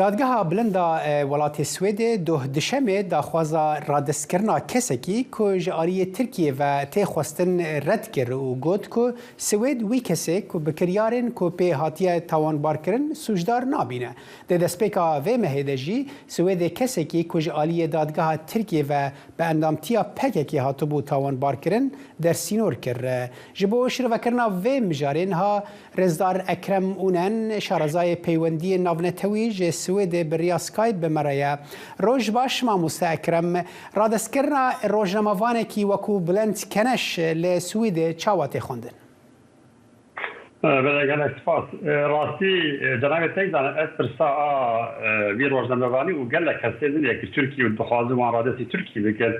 Dadgeha Bilind a, e, welatê Swêdê doh dişemê daxwaza radestkirina kesekî ku ji aliyê Tirkiyê ve tê xwestin red kir û got ku Swêd wî kesê ku bi kiryarên ku pê hatiye tawanbarkirin sûcdar nabîne. Di destpêka vê mehê de jî Swêdê kesekî ku ji aliyê dadgeha Tirkiyê ve bi endamtiya P K K hatibû tawanbarkirin, dersînor kir. Ji bo şirvekirina vê mijarê niha Rêzdar Ekrem Unen, şarezayê peywendiyên navnetewî ji Swêdê bi riya Skype bi me re ye. Roj baş, mamoste Ekrem. Radestkirina rojnamevanekî wekû Bülent Keneş li Swêdê çawa tê xwendin? Belê, gelek spas. E, rastî, e, cenabê te zane, ez pirsa a, e, vî rojnamevanî û gelek kesê din yekî Tirkî û dixwazin wan radestî Tirkî bikin.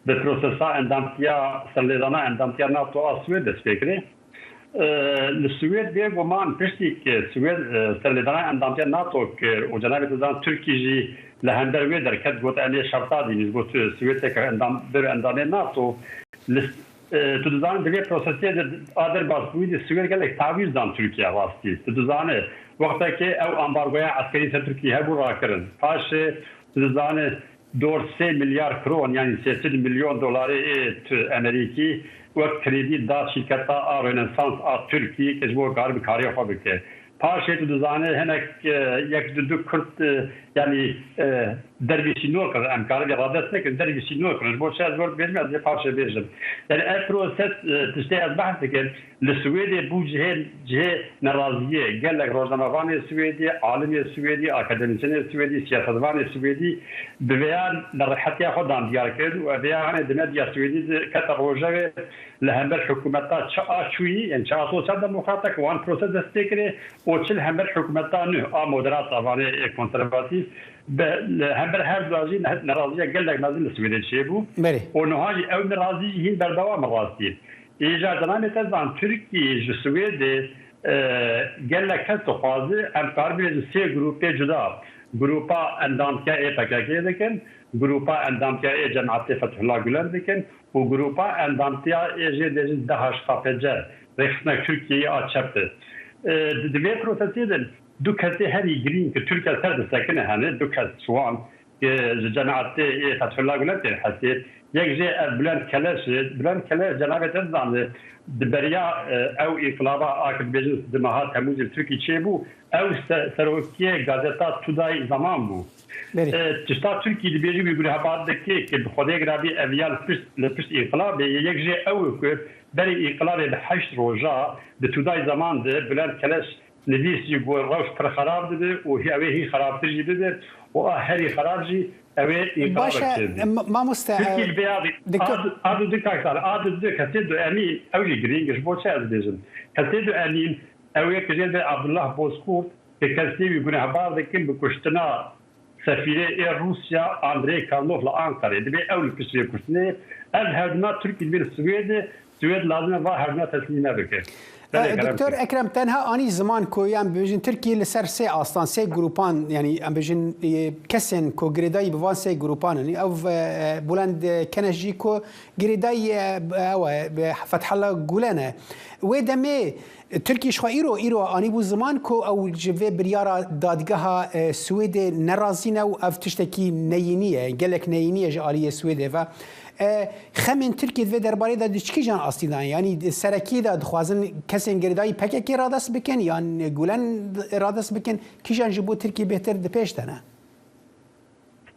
Bi prosesa endamtiya, serlêdana endamtiya NATO a Swêd dest pê kirê. E, li Swêd bêguman piştî ku Swêd, e, serlêdana endamtiya NATO kir û cenabê te zan Tirkî jî li hember wê derket, got, "Em ê şerta dînin." Got, "Swêd teke endam, bir endamê NATO." Li, e, tu dizanî di vê prosesê de a derbasbûyî de Swêd gelek tawîz dan Tirkiye rastî. Tu dizanî wextekê ew ambargoya eskerî ser Tirkiyê hebû rakirin. Paşê tu dizanî dor sê milyar kron, yanî sê sed milyon dolarê ê tu Emerîkî wek kredî da şîrketa a Rönesans a Tirkî ke ji bo kar bi karê xwe bike. Paşê tu dizanî hinek, e, yek du du Kurd, e, yanî, e, dervî sînor kirin, em karibî radest nekin, dervî sînor kirin. Ji bo çi ez wer dibêjim, ez ê paşê bêjim. Yanî ev proses, e, tiştê ez behs dikim, li Swêdê bû cihê, cihê neraziyê. Gelek rojnamevanê Swêdî, alimê Swêdî, akademîsyenê Swêdî, siyasetvanê Swêdî bi vêya nerehetiya xwe dan diyar kirin û ev vêya hanê di medya Swêdî de kete rojevê li hember hikûmeta çi a çûyî, yani çi a sosyal demokrata ku wan proses dest pê kirê û çi li hember hikûmeta nû a moderata, vanê ê konservatîf, bi, li hember her du jî ne-, neraziya gelek mezin li Swêdê çêbû. Belê. Û niha jî ew nerazî jî hîn berdewam e rastî. Îja cenabê te zan Tirkî ji Swêdê, e, gelek kes dixwaze em karibin bêjin sê grûpê cuda. Grûpa endamtiya ê P K K dikin, grûpa endamtiya ê Cemaetê Fethullah Gulen dikin û grûpa endamtiya ê jê dibêjin D H K P C, Rêxistina Tirkiyeyê a çep e. E, di, di vê prosesê de du kesê herî girîng ku Tirkiye ser disekine hene, du kes ji wan, e, ji cemaetê ê Fethullah Gulen tên hesê. Yek jê ev Bülent Keleş e. Bülent Keleş cenabê te dizanê, di beriya, e, ew înqilaba a ku dibêjin di meha Temûzê li Tirkî çêbû, ew se-, serokê gazeta Tudayî Zaman bû. Belê. E, tişta Tirkî dibêjî wî gunehebar dike ku bi Xwedê girabî ev ya li pişt, li pişt înqilabê ye. Yek jê ew e ku berê înqilabê bi heşt roja di Tudayî Zaman de Bülent Keleş nivîsî ku rewş pir xerab dibe û hî-, ew ê hîn xerabtir jî bibe û a herî xerab jî ew ê înqilabek çêbibe. Baş e, ma-, mamoste, Tirkî e, li vê a, Doktor a du, a du, du kesê, a du, du kesê du emî ew jî girîng e. Ji bo çi ez dibêjim? Kesê du emîn ew ê ku jê de Abdullah Bozkurt, ke kesê wî gunehbar dikin bi kuştina sefîrê ê Rûsya Andrei Karlov li Ankarê. Dibê ew li pişt vê kuştinê. Ev herduna Tirkî dibê li Swêdê, Swêd lazim e va herduna teslîm nebike. Belê, e, kerem Doktor Ekrem, tenha anî ziman ku, yan bibêjin Tirkî li ser sê astan, sê grûpan, yanî em bêjin, e, kesên ku girêdayî bi van sê grûpan in, ew, e, Bulend Keneş jî ku girêdayî, e, ew e, Fethullah Gulen e. Wê demê Tirkî ji xwe îro, îro anîbû ziman ku ew ji vê biryara dadgeha, e, Swêdê nerazî ne û ev tiştekî neyînî ye, gelek neyînî ye ji aliyê Swêdê ve. E, xemên Tirkî di vê derbarê de di çi kîjan astî de ne? Yanî di serekî de dixwazin kesên girêdayî P K K radest bikin yan Gulen radest bikin? Kîjan ji bo Tirkî bêhtir di pêş de ne?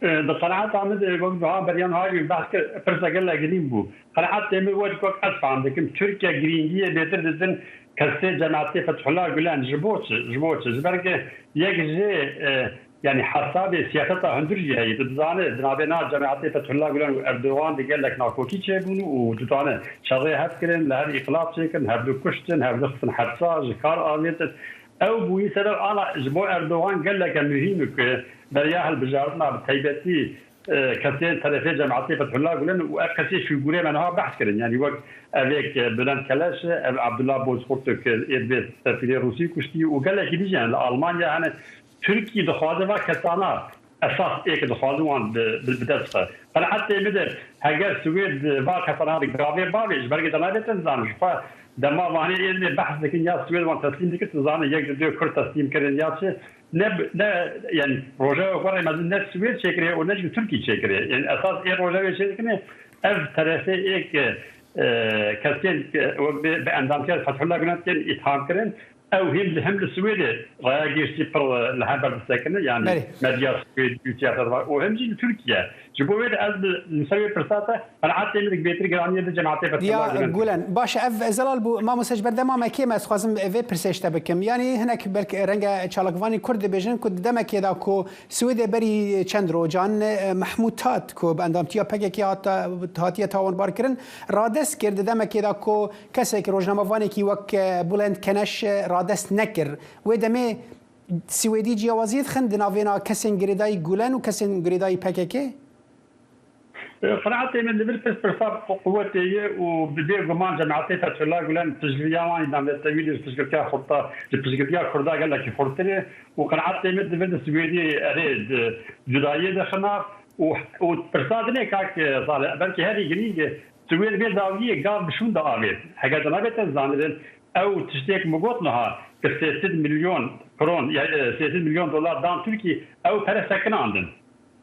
E, di qenaeta min de wek niha beriya niha jî behs kir, pirsa gelek girîng bû. Qenaetê min wek, wek ez fam dikim, Tirkiye girîngiyê bêtir didin kesê cemaetê Fethullah Gulen. Ji bo çi? Ji bo çi? Ji ber ku yek jê, e, yanî hesabê siyaseta hundir jî heye. Tu dizanî, di navbêna cemaetê Fethullah Gulen û Erdogan de gelek nakokî çêbûn û tu dizanî şerê hev kirin, li hev înqilab çêkirin, hevdu kuştin, hevdu xistin hepsa, ji kar avêtin. Ew bûyî sebeb ana ji bo Erdogan geleke muhîm e ku beriya hilbijartina bi taybetî, e, kesên terefê cemaetê Fethullah Gulen û ev kesê fîgûrê me niha behs kirin. Yanî wek evêk, e, Bülent Keleş e, ev Abdullah Bozkurt e, ku ê dibê sefîrê Rûsî kuştî û gelekî dî jî hene li Almanya hene. Tirkî dixwaze va kesana esas ê ku dixwazin wan bi, bi, bi dest xe. Qenaetê min de heger Swêd va kesana di gavê bavê ji ber ku te nabê te zan ji xwe dema vanê ê dibê behs dikin ya Swêd wan teslîm dikin, tu zanî yek ji dê Kurd teslîm kirin ya çi, ne, ne, yani Rojava xwe rê mezin ne Swêd çêkirê û ne jî Tirkî çêkirê. Yani esas ê Rojavê çêdikine ev terefê ê ke, e, kesên ke wek bi, bi endamtiya Fethullah Gulen tên îtham kirin, ew him li, him li Swêdê raya giştî pir, e, li hember disekine, yani Belê. medya Swêd û siyaset var û him jî li Tirkiye. Ji bo wê de ez bi, li ser wê pirsa te qenaetê min bêtir giraniyê di cemaetê Fethullah Gulen. Gulen. Baş e, ev Zelal bû, mamoste ji ber dema me kêm e, ez dixwazim vê pirsê ji te bikim. Yanî hinek belk renge çalakvanî Kurd dibêjin ku di demekê de ku Swêdê berî çend rojan, e, Mehmûd Tat ku bi endamtiya P K K hat-, hatiye tawanbar kirin, radest kir di demekê de ku kesek rojnamevanekî wek, e, Bülent Keneş, e, radest nekir. Wê demê Swêdî ciyawaziyê dixin di navêna kesên girêdayî Gulen û kesên girêdayî P K K? Qenaetê min li vir pirs pirsa qu-, quwetê ye û bi bêguman cemaetê Fethullah Gulen piştgiriya wan jî navnetewî li piştgirtiya xurta, li piştgirtiya Kurda gelekî xurtir e û qenaetê min di vir di Swêdiyê erê di cudayiyê de xina û, û pirsa dinê kak Salih, belkî herî girîng e, Swêd vê dawiyê gav bi şûn de avêt. Heger te nabête zanibin, ew tiştê ku min got niha, ki sê sed milyon kron, ya, e, sê sed milyon dolar dan Tirkî, ew pere sekinandin.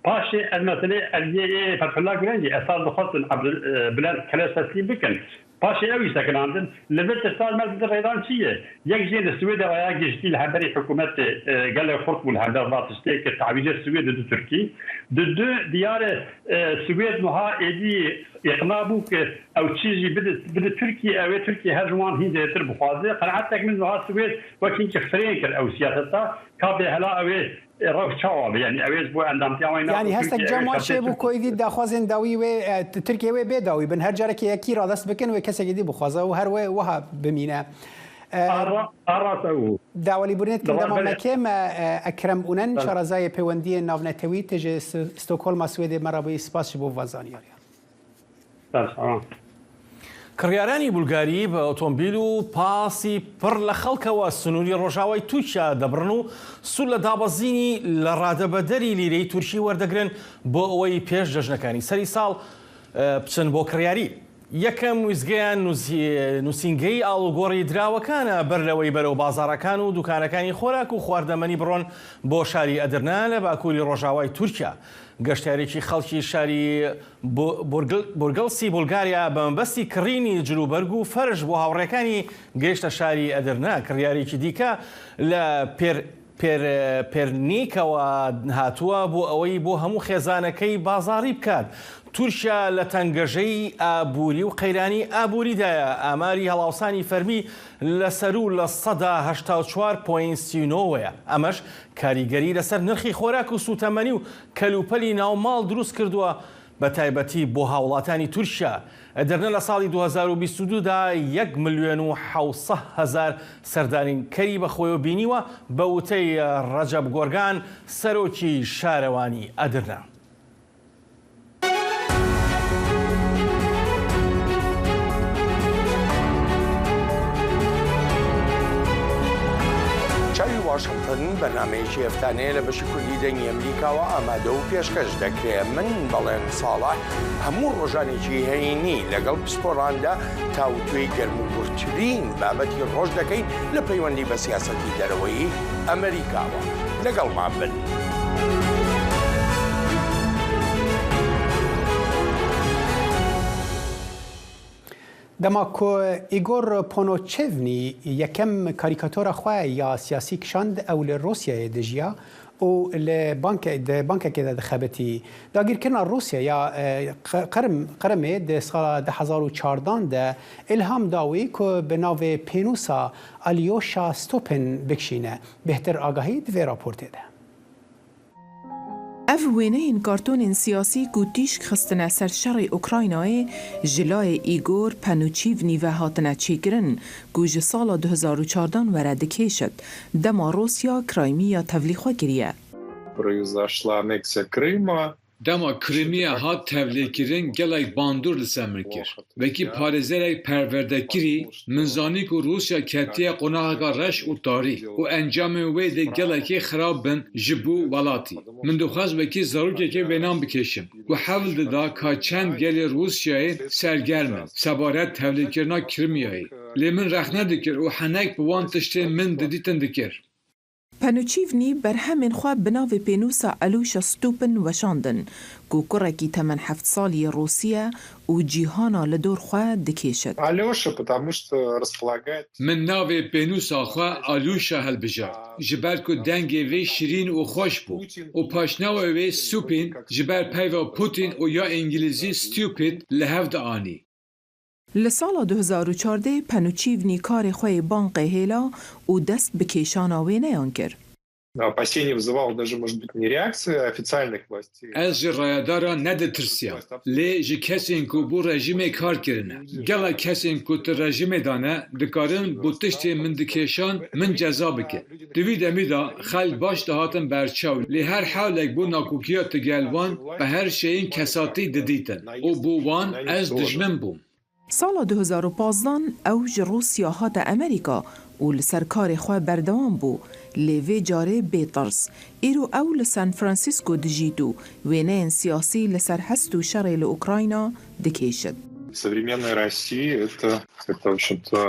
Paşê ev meselê ev yê ê Fethullah Gulen jî esas dixwestin Abdul-, e, Bülent Keleş teslîm bikin. Paşê ew jî sekinandin. Li vir tirsa li me di rêdan çi ye? Yek jê li Swêdê raya giştî li hemberî hikûmetê, e, gelek xurt bû li hember va tiştê ki tawîcê Swêdê di Tirkî. Di du diyar e, e, Swêd wiha êdî îqna bû ki ew çi jî bide, bide Tirkî, ew ê Tirkî her ji wan hîn zêdetir bixwaze. Qenaetek min wiha Swêd wek hîn ki firên kir ew siyaseta. Ka bê hela ew ê, e, rewş çawa be? Yani ew ê ji bo endamtiya wan Yanî hestek cem wan çêbû ku êdî daxwazên dawî wê, e, Tirkiye wê bê dawî bin. Her carekê yekî radest bikin wê kesekî dî bixwaze û her wê wiha bimîne. E, Ara, ara te û Dawalî Burnet kim dema me kêm e, e, Ekrem Unen, şarezayê peywendiyên navnetewî tê ji S-, Stockholma Swêdê me re bûyî. Spas ji bo van zanyariyan. Kiryarani Bulgari bi otomobil û pasi pir li xelkewa sinûrî rojavayê Tirkiye dibrin û sûd li dabezînî li radebederi lîreyê Tirkî werdegrin bo ewey pêş cejnekani serî sal, e, biçin bo kiryarî. Yekem wîzgeya nûsî-, nûsîngehî alûgorî drawekana ber lewey berew bazarekan û dûkanekani xorak û xwaredemenî biron bo şarî Edirne li bakurî rojavayê Tirkiye. Geştarekî xelkî şarî Bu-, Burgl-, Burgelsî Bulgarya bi mebestî kirînî cilûberg û ferş bo hawrêkanî gihişte şarî Edirne. Kiryarekî dîke li Pêr-, Pêr-, Pêrnîkewa hatûwe bo ewey bo hemû xêzanekey bazarî bikat. Tirkiye li tengejeyî aborî û qeyranî aborî de ye. Amarî helawsanî fermî li ser û li seda heşta û çar point sî û nod ye. Emeş karîgerî li ser nirxî xorak û sûtemenî û kelûpelî navmal dirûst kirduwe. Bi taybetî bo hawlatani Tirkiye. Edirne li salî du hezar û bîst û du de yek milyon û hewt sed hezar serdanînkerî bi xwe bînî we, bi witey Recep Gorgan, serokî şarewanî Edirne. Çavî Washington بەرنامەیەکی هەفتانەیە لە بەشی کوردی دەنگی ئەمریکاوە ئامادە و پێشکەش دەکرێت. من بەڵێن ساڵح هەموو ڕۆژانێکی هەینی لەگەڵ پسپۆراندا تاوتوێی گەرموگوڕترین بابەتی ڕۆژ دەکەین لە پەیوەندی بە سیاسەتی دەرەوەی ئەمریکاوە. لەگەڵمان بن. Dema ku Îgor Ponoçevnî yekem karîkatora xwe ya siyasî kişand, ew li Rûsyayê dijiya û li banke-, di bankekê de dixebitî. Dagirkirina Rûsya ya, e, Qi-, Qirm-, Qirimê di sala du hezar û çardan de îlham da wî ku bi navê pênûsa Alyosha Stopin bikişîne. Bêhtir agahî di vê raportê de. Ev wêneyên kartonên siyasî ku tîşk xistine ser şerê Ukraynayê, ji layê Îgor Penuçîvnî ve hatine çêkirin, ku ji sala du hezar û çardan were dikêşit, dema Rûsya Krîmiya tevlî xwe kiriye. Произошла аннексия Крыма. Dema Krîmiya hat tevlêkirin, gelek bandor li ser min kir. Wekî parêzerek perwerdekirî, min zanî ku Rûsya ketiye qonaxeka reş û tarî û encamên wê dê gelekî xirab bin ji bo welatî. Min dixwest wekî zarokekê wênan bikêşim, ku hewl dida ka çend gelê Rûsyayê sergerm in, sebaret tevlêkirina Krîmiyayê. Lê min rexne dikir û henek bi wan tiştên min didîtin dikir. Penuçîvnî berhemên xwe bi navê pênûsa Alûşa Stûpin weşandin, ku kurekî temen heft salî yê Rûsî ye û cîhana li dor xwe dikêşit. Алёша, потому что располагает Min navê pênûsa xwe Alûşa hilbijart, ji ber ku dengê vê şirîn û xweş bû û paşnawa wê Stûpin ji ber peyva Putin û ya îngilîzî stupid li hev dianî. Li sala du hezar û çardeh Penuçîvnî karê xwe yê bankê hêla û dest bi kêşana wêneyan kir. Опасения вызывало даже, может быть, не реакция официальных властей. Ez ji rayedaran neditirsiya, lê ji kesên ku bo rejîmê kar kirine. Gelek kesên ku di rejîmê de ne, dikarin bo tiştên min dikêşan, min ceza bikin. Di vî demî de xelk baş dihatin ber çav, lê her hewlek bo nakokiya tu gel wan, bi her şeyên kesatî didîtin û bo wan ez dijmin bûm. Sala du hezar û pazdeh ew ji Rûsya hate Amerîka û li ser karê xwe berdewam bû, lê vê carê bê tirs. Îro ew li San Francisco dijît û wêneyên siyasî li ser hest û şerê li Ukrayna dikêşit. Современная Россия — это, это, в общем-то,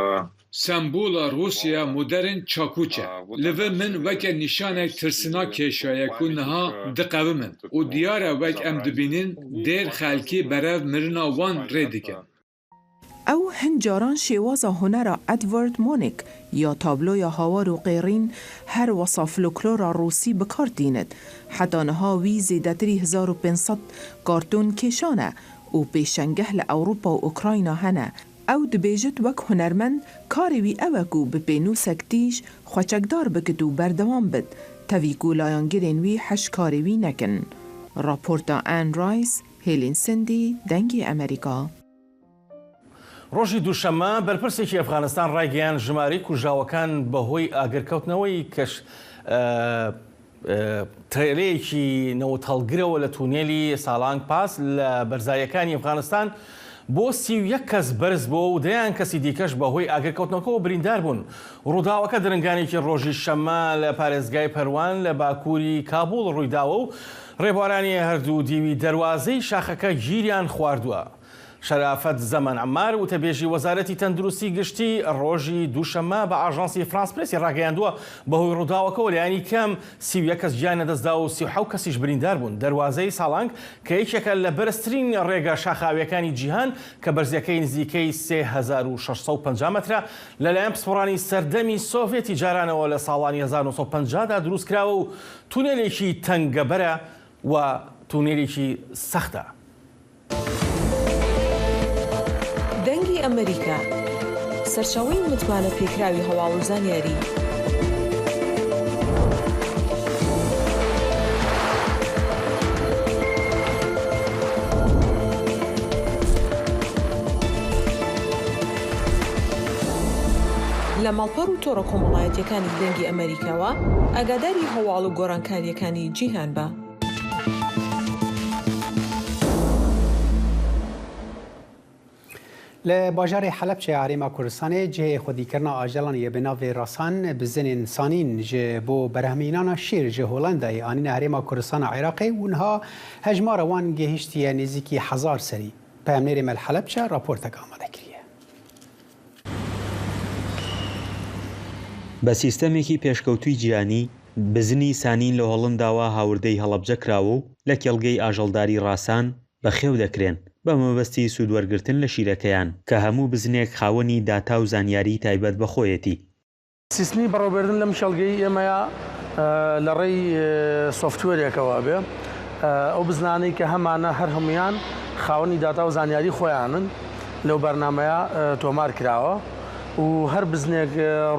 Sembola Rûsya modern çakûç e. Li vir min weke nîşanek tirsina kêşaye ku niha diqewimin û diyar e wek em dibînin dêr xelkî berev mirina wan rê dikin. Ew hin caran şêwaza hunera Edvard Munch ya tabloya Hawar û Qêrîn her wesa folklora Rûsî bi kar tînit. Heta niha wî zêdetirî hezar û pênc sed kartûn kêşane û pêşengeh li Ewropa û Ukrayna hene. Ew dibêjit wek hunermend karê wî ew e ku bi pênûsek tîj xwe çekdar bikit û berdewam bit, tevî ku layangirên wî heş karê wî nekin. Raporta Anne Rice, Hêlîn Sindî, Dengê Emerîka. ڕۆژی دووشەممە بەرپرسێکی ئەفغانستان ڕایگەیاند ژمارەی کوژراوەکان بەهۆی ئاگرکەوتنەوەی کەش ترێلەیەکی نەوت هەڵگرەوە لە تونێلی ساڵانگ پاس لە بەرزاییەکانی ئەفغانستان بۆ سی و یەک کەس بەرز بووە و دەیان کەسی دیکەش بەهۆی ئاگرکەوتنەوەکەوە بریندار بوون. ڕووداوەکە درنگانێکی ڕۆژی شەممە لە پارێزگای پەروان لە باکووری کابوڵ ڕوویداوە و ڕێبوارانی هەردوو دیوی دەروازەی شاخەکە گیریان خواردووە. شەرافەت زەمەن عەمار، وتەبێژی وەزارەتی تەندروستی گشتی، ڕۆژی دووشەممە بە ئاژانسی فرانس پرێسی ڕاگەیاندووە، بەهۆی ڕووداوەکەەوە لەیانی کەم سی و یەک کەس گیان نەدەستدا و سی و حەوت کەسیش بریندار بوون. دەروازەی ساڵانگ کە یەکێکە لە بەرزترین ڕێگە شاخاویەکانی جیهان کە بەرزیەکەی نزیکەی سێ هەزار و شەش سەد و پەنجا مەترە، لەلایەن پسپۆڕانی سەردەمی سۆڤێتی جارانەوە لە ساڵانی هەزار و نۆ سەد و پەنجا دا دروستکراوە و تونێلێکی تەنگەبەرە و تونێلێکی سەختە. دەنگی ئەمریکا، سەرچاوەی متمانە پێکراوی هەواڵ و زانیاری. لە ماڵپەڕ و تۆڕە کۆمەڵایەتیەکانی دەنگی ئەمریکاوە ئاگاداری هەواڵ و گۆڕانکاریەکانی جیهان بە. Li bajarê Helebçeya Herêma Kurdistanê cihê xwedîkirina ajelan yê bi navê Rasan bizinên Sanîn ji bo berhemînana şîr ji Holendayê anîne Herêma Kurdistana Iraqê û niha hejmara wan gihiştiye nêzîkî hezar serî. Peyamnêrê me li Helebçe raportek amade kiriye. بە سیستەمێکی پێشکەوتووی جیهانی، بزنی سانین لە هۆڵنداوە هاوردەی هەڵەبجە کراوە و لە کێڵگەی ئاژەڵداری ڕاسان بەخێو دەکرێن، بە مەبەستی سوودوەرگرتن لە شیرەکەیان، کە هەموو بزنێک خاوەنی داتا و زانیاری تایبەت بە خۆیەتی. سیستمی بەڕێوەبردن لەم کێڵگەی ئێمەیە لە ڕێی سۆفتوێرێکەوە بێ، ئەو بزنانەی کە هەمانە هەر هەمویان خاوەنی داتا و زانیاری خۆیانن لەو بەرنمەیە تۆمار کراوە و هەر بزنێک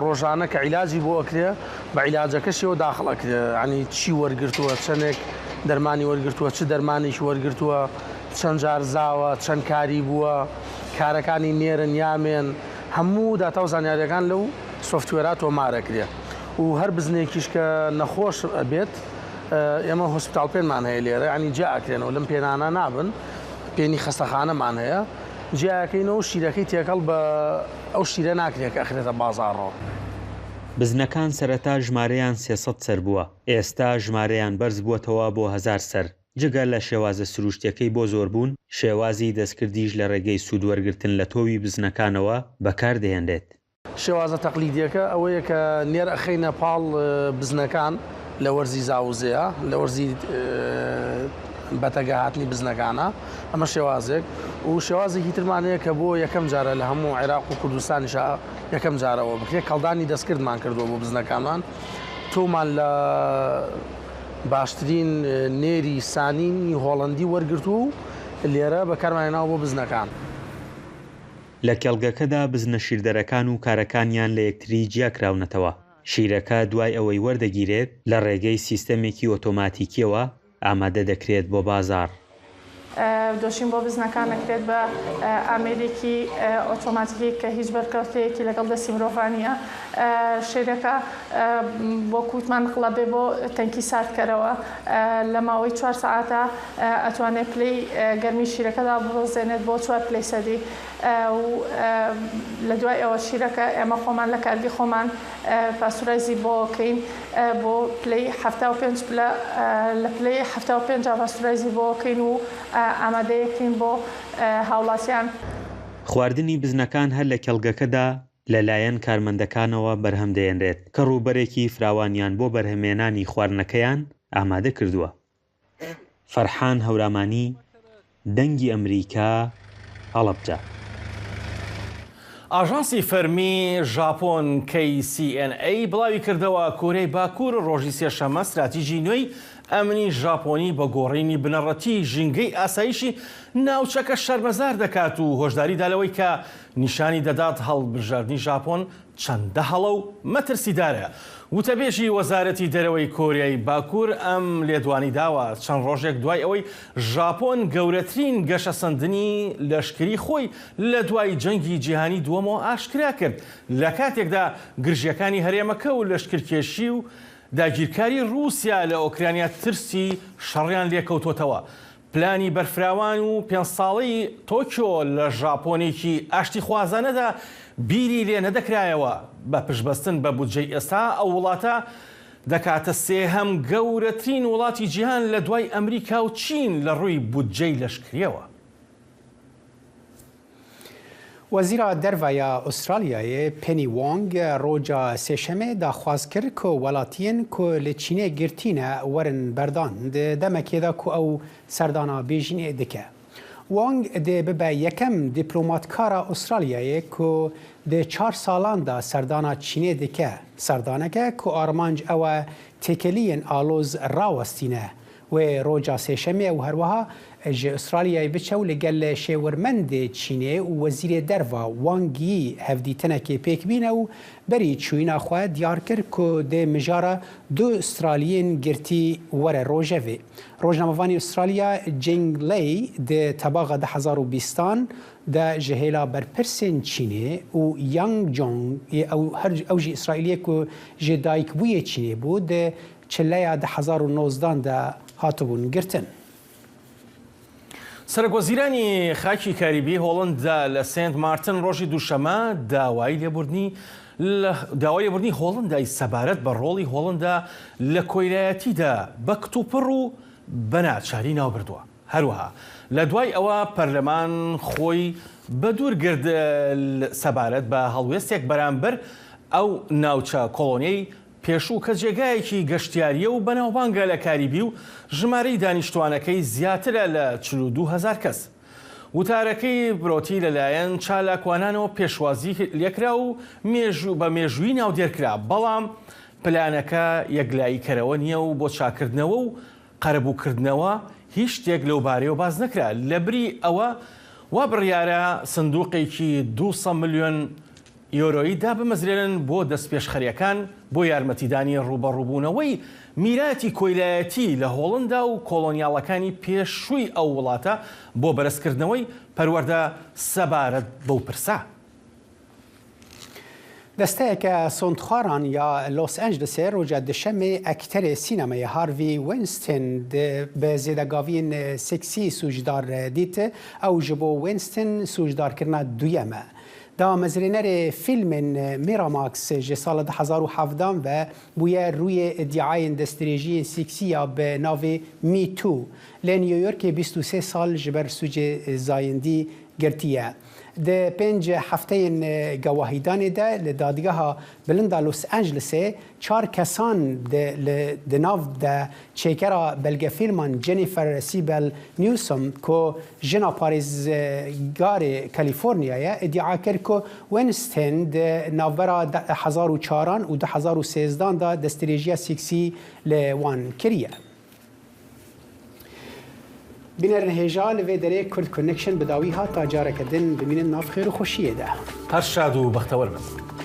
ڕۆژانە کە عیلاجی بۆ ئەکرێ، بە عیلاجەکەشیەوە داخڵ ئەکرێ، ینی چی وەرگرتووە، چەندێک دەرمانی وەرگرتووە، چ دەرمانێکی وەرگرتووە، چەند جار زاوە، چەند کاری بووە، کارەکانی نێرن یامێن، هەموو داتا و زانیاریەکان لەو سۆفتوێرا تۆمارەکرێ و هەر بزنێکیش کە نەخۆش بێت، ئێمە هۆسپیتال پێنمان هەیە لێرە، ینی جێ ئەکرێنەوە، لەم پێنانە نابن، پێنی خەستەخانەمان هەیە، جێ ئەکەینەوە، شیرەکەی تێکەڵ بە ئەو شیرە ناکرێت کە ئەخرێتە بازاڕەوە. بزنەکان سەرەتا ژمارەیان سێ سەد سەر بووە، ئێستا ژمارەیان بەرز بووەتەوە بۆ هەزار سەر. جگە لە شێوازە سروشتیەکەی بۆ زۆربوون، شێوازی دەستکردیش لە ڕێگەی سوودوەرگرتن لە تۆوی بزنەکانەوە بەکاردەهێنرێت. شێوازە تەقلیدیەکە ئەوەیە کە نێر ئەخەینە پاڵ، ئە، بزنەکان لە وەرزی زاوزێە، لە وەرزی، ئە، بەتەگە هاتنی بزنەکانە. ئەمە شێوازێک. و شێوازێکی ترمان هەیە کە بۆ یەکەم جارە لە هەموو عێراق و کوردستانیشا یەکەم جارەوە بکرێت. کەڵدانی دەستکردمان کردووە بۆ بزنەکانمان. تۆمان لە باشترین، ئە، نێری سانینی هۆڵەندی وەرگرتووە و لێرە بەکارمانێناوە بۆ بزنەکان. لە کێڵگەکەدا بزنە شیردەرەکان و کارەکانیان لە یەکتری جیا کراونەتەوە. شیرەکە دوای ئەوەی وەردەگیرێت، لە ڕێگەی سیستەمێکی ئۆتۆماتیکیەوە ئامادە دەکرێت بۆ بازاڕ. دۆشین بۆ بزنەکان ئەکرێت بە ئامێرێکی ئۆتۆماتیکی کە هیچ بەرکەوتەیەکی لەگەڵ دەستی مرۆڤ نییە. شیرەکە، وەکو وتمان، نقڵە بێ بۆ تەنکی ساردکەرەوە. لە ماوەی چوار سەعاتە ئەتوانێت پلەی گەرمی شیرەکەدا ببەزێنێت بۆ چوار پلەی سەدی. و لە دوای ئەوە شیرەکە ئێمە خۆمان لە کارگی خۆمان پاستوڕایزی بۆ کەین، بۆ پلەی حەفتا و پێنج پلە، لە پلەی حەفتا و پێنج پاستوڕایزی بۆ کەین و ئامادەیەکەین بۆ هاوڵاتیان. خواردنی بزنەکان هەر لە کێڵگەکەدا لەلایەن کارمەندەکانەوە بەرهەم دەهێنرێت کە ڕووبەرێکی فراوانیان بۆ بەرهەمێنانی خواردنەکەیان ئامادە کردووە. فەرحان هەورامانی، دەنگی ئەمریکا، هەڵەبجە. ئاژانسی فەرمی ژاپۆن، کەی سی ئێن ئەی، بڵاوی کردەوە، کۆریای باکوور ڕۆژی سێشەممە استراتیژی نوێی ئەمنی ژاپۆنی بە گۆڕینی بنەڕەتی ژینگەی ئاسایشی ناوچەکە شەرمەزار دەکات و هۆشداری دا لەوەی کە نیشانی دەدات هەڵبژاردنی ژاپۆن چەندە هەڵە و مەترسیدارە. وتەبێژی وەزارەتی دەرەوەی کۆریای باکوور ئەم لێدوانی داوە، چەند ڕۆژێک دوای ئەوەی ژاپۆن گەورەترین گەشەسەندنی لەشکری خۆی لە دوای جەنگی جیهانی دووەمەوە ئاشکرا کرد، لە کاتێکدا گرژیەکانی هەرێمەکە و لەشکرکێشی و داگیرکاری رووسیا لە ئۆکرانیا ترسی شەڕیان لێکەوتۆتەوە. پلانی بەرفراوان و پێنج ساڵەی تۆکیۆ لە ژاپۆنێکی ئاشتیخوازانەدا بیری لێ نەدەکرایەوە. بە پشتبەستن بە بودجەی ئێستا، ئەو وڵاتە دەکاتە سێهەم گەورەترین وڵاتی جیهان لە دوای ئەمریکا و چین لە ڕووی بودجەی لەشکریەوە. Wezîra Derve ya Australyayê Penny Wong roja Sêşemê daxwaz kir ku welatiyên ku li Çînê girtî ne werin berdan, di demekê de ku ew serdana bêjînê dike. Wong dê bibe yekem dîplomatkara Australyayê ku di çar salan de serdana Çînê dike, serdaneke ku armanc ew e têkeliyên aloz rawestîne. Wê roja Sêşemê ew herwiha ji Australyayê biçe û li gel şêwirmendê Çînê û Wezîrê Derva Wang Yi hevdîtinekê pêk bîne û berî çûyîna xwe diyar kir ku dê mijara du Australiyên girtî were rojevê. Rojnamevanê Australya Jing Lei di tebaxa du hezar û bîstan de ji hêla berpirsên Çînê û Yang Jong yê ew her, ew jî Îsraîliyê ku ji dayikbûyê Çînê bû, di çileya du hezar û nozdan de hatibûn girtin. سەرۆکوەزیرانی خاکی کاریبی هۆڵندا لە سێنت مارتن ڕۆژی دووشەمە داوای لێبوردنی لە داوای لێبوردنی هۆڵندای سەبارەت بە ڕۆڵی هۆڵندا لە کۆیلایەتیدا بە کتوپڕ و بە ناچاری ناو بردووە. هەروەها لە دوای ئەوە پەرلەمان خۆی بە دوور گرت سەبارەت بە هەڵوێستێک بەرامبەر ئەو ناوچە کۆڵۆنیەی پێشوو کە جێگایەکی گەشتیاریە و بەناوبانگە لە کاریبی و ژمارەی دانیشتوانەکەی زیاترە لە چل و دوو هەزار کەس. وتارەکەی برۆتی لەلایەن چالاکوانانەوە پێشوازی لێکرا و مێژوو بە مێژووی ناودێرکرا، بەڵام پلانەکە یەکلاییکەرەوە نییە و بۆ چاکردنەوە و قەرەبووکردنەوە هیچ شتێک لەو بارەیەوە باس نەکرا. لە بری ئەوە وا بڕیارە سندوقێکی دوو سەد ملیۆن یۆرۆیی دابمەزرێنن بۆ دەستپێشخەریەکان بۆ یارمەتیدانی ڕوبەڕووبوونەوەی میراتی کۆیلایەتی لە هۆڵندا و کۆڵۆنیاڵەکانی پێشووی ئەو وڵاتە بۆ بەرزکردنەوەی پەروەردە سەبارەت بەو پرسە. Desteyeke sondxwaran ya Los Angelesê roja dişemê ekterê sînemeyê Harvey Weinstein di bi zêdegaviyên seksî sûcdar dît. Ew ji bo Weinstein sûcdarkirina duyem e. Damezrênerê fîlmên Miramax ji sala du hezar û hevdan ve bûye rûyê îdiayên destdirêjiyên seksî ya bi navê Me Too. Li New Yorkê bîst û sê sal ji ber sûcê zayendî girtiye. Di pênc hefteyên, e, gewahidanê de li Dadgeha Bilind a Los Angelesê çar kesan di, li, di nav de çêkera belgefîlman Jennifer Sibel Newsom ku jina parêzgarê California ye, îdia kir ku Weinstein di navbera de, hezar û çaran û du hezar û sêzdan de destdirêjiya seksî li wan kiriye. Bînerên hêja, li vê derê Kurd Connection bi dawî hat, ta careke din bimînin nav xêr û xweşiyê de. Her şad û bextewer bin.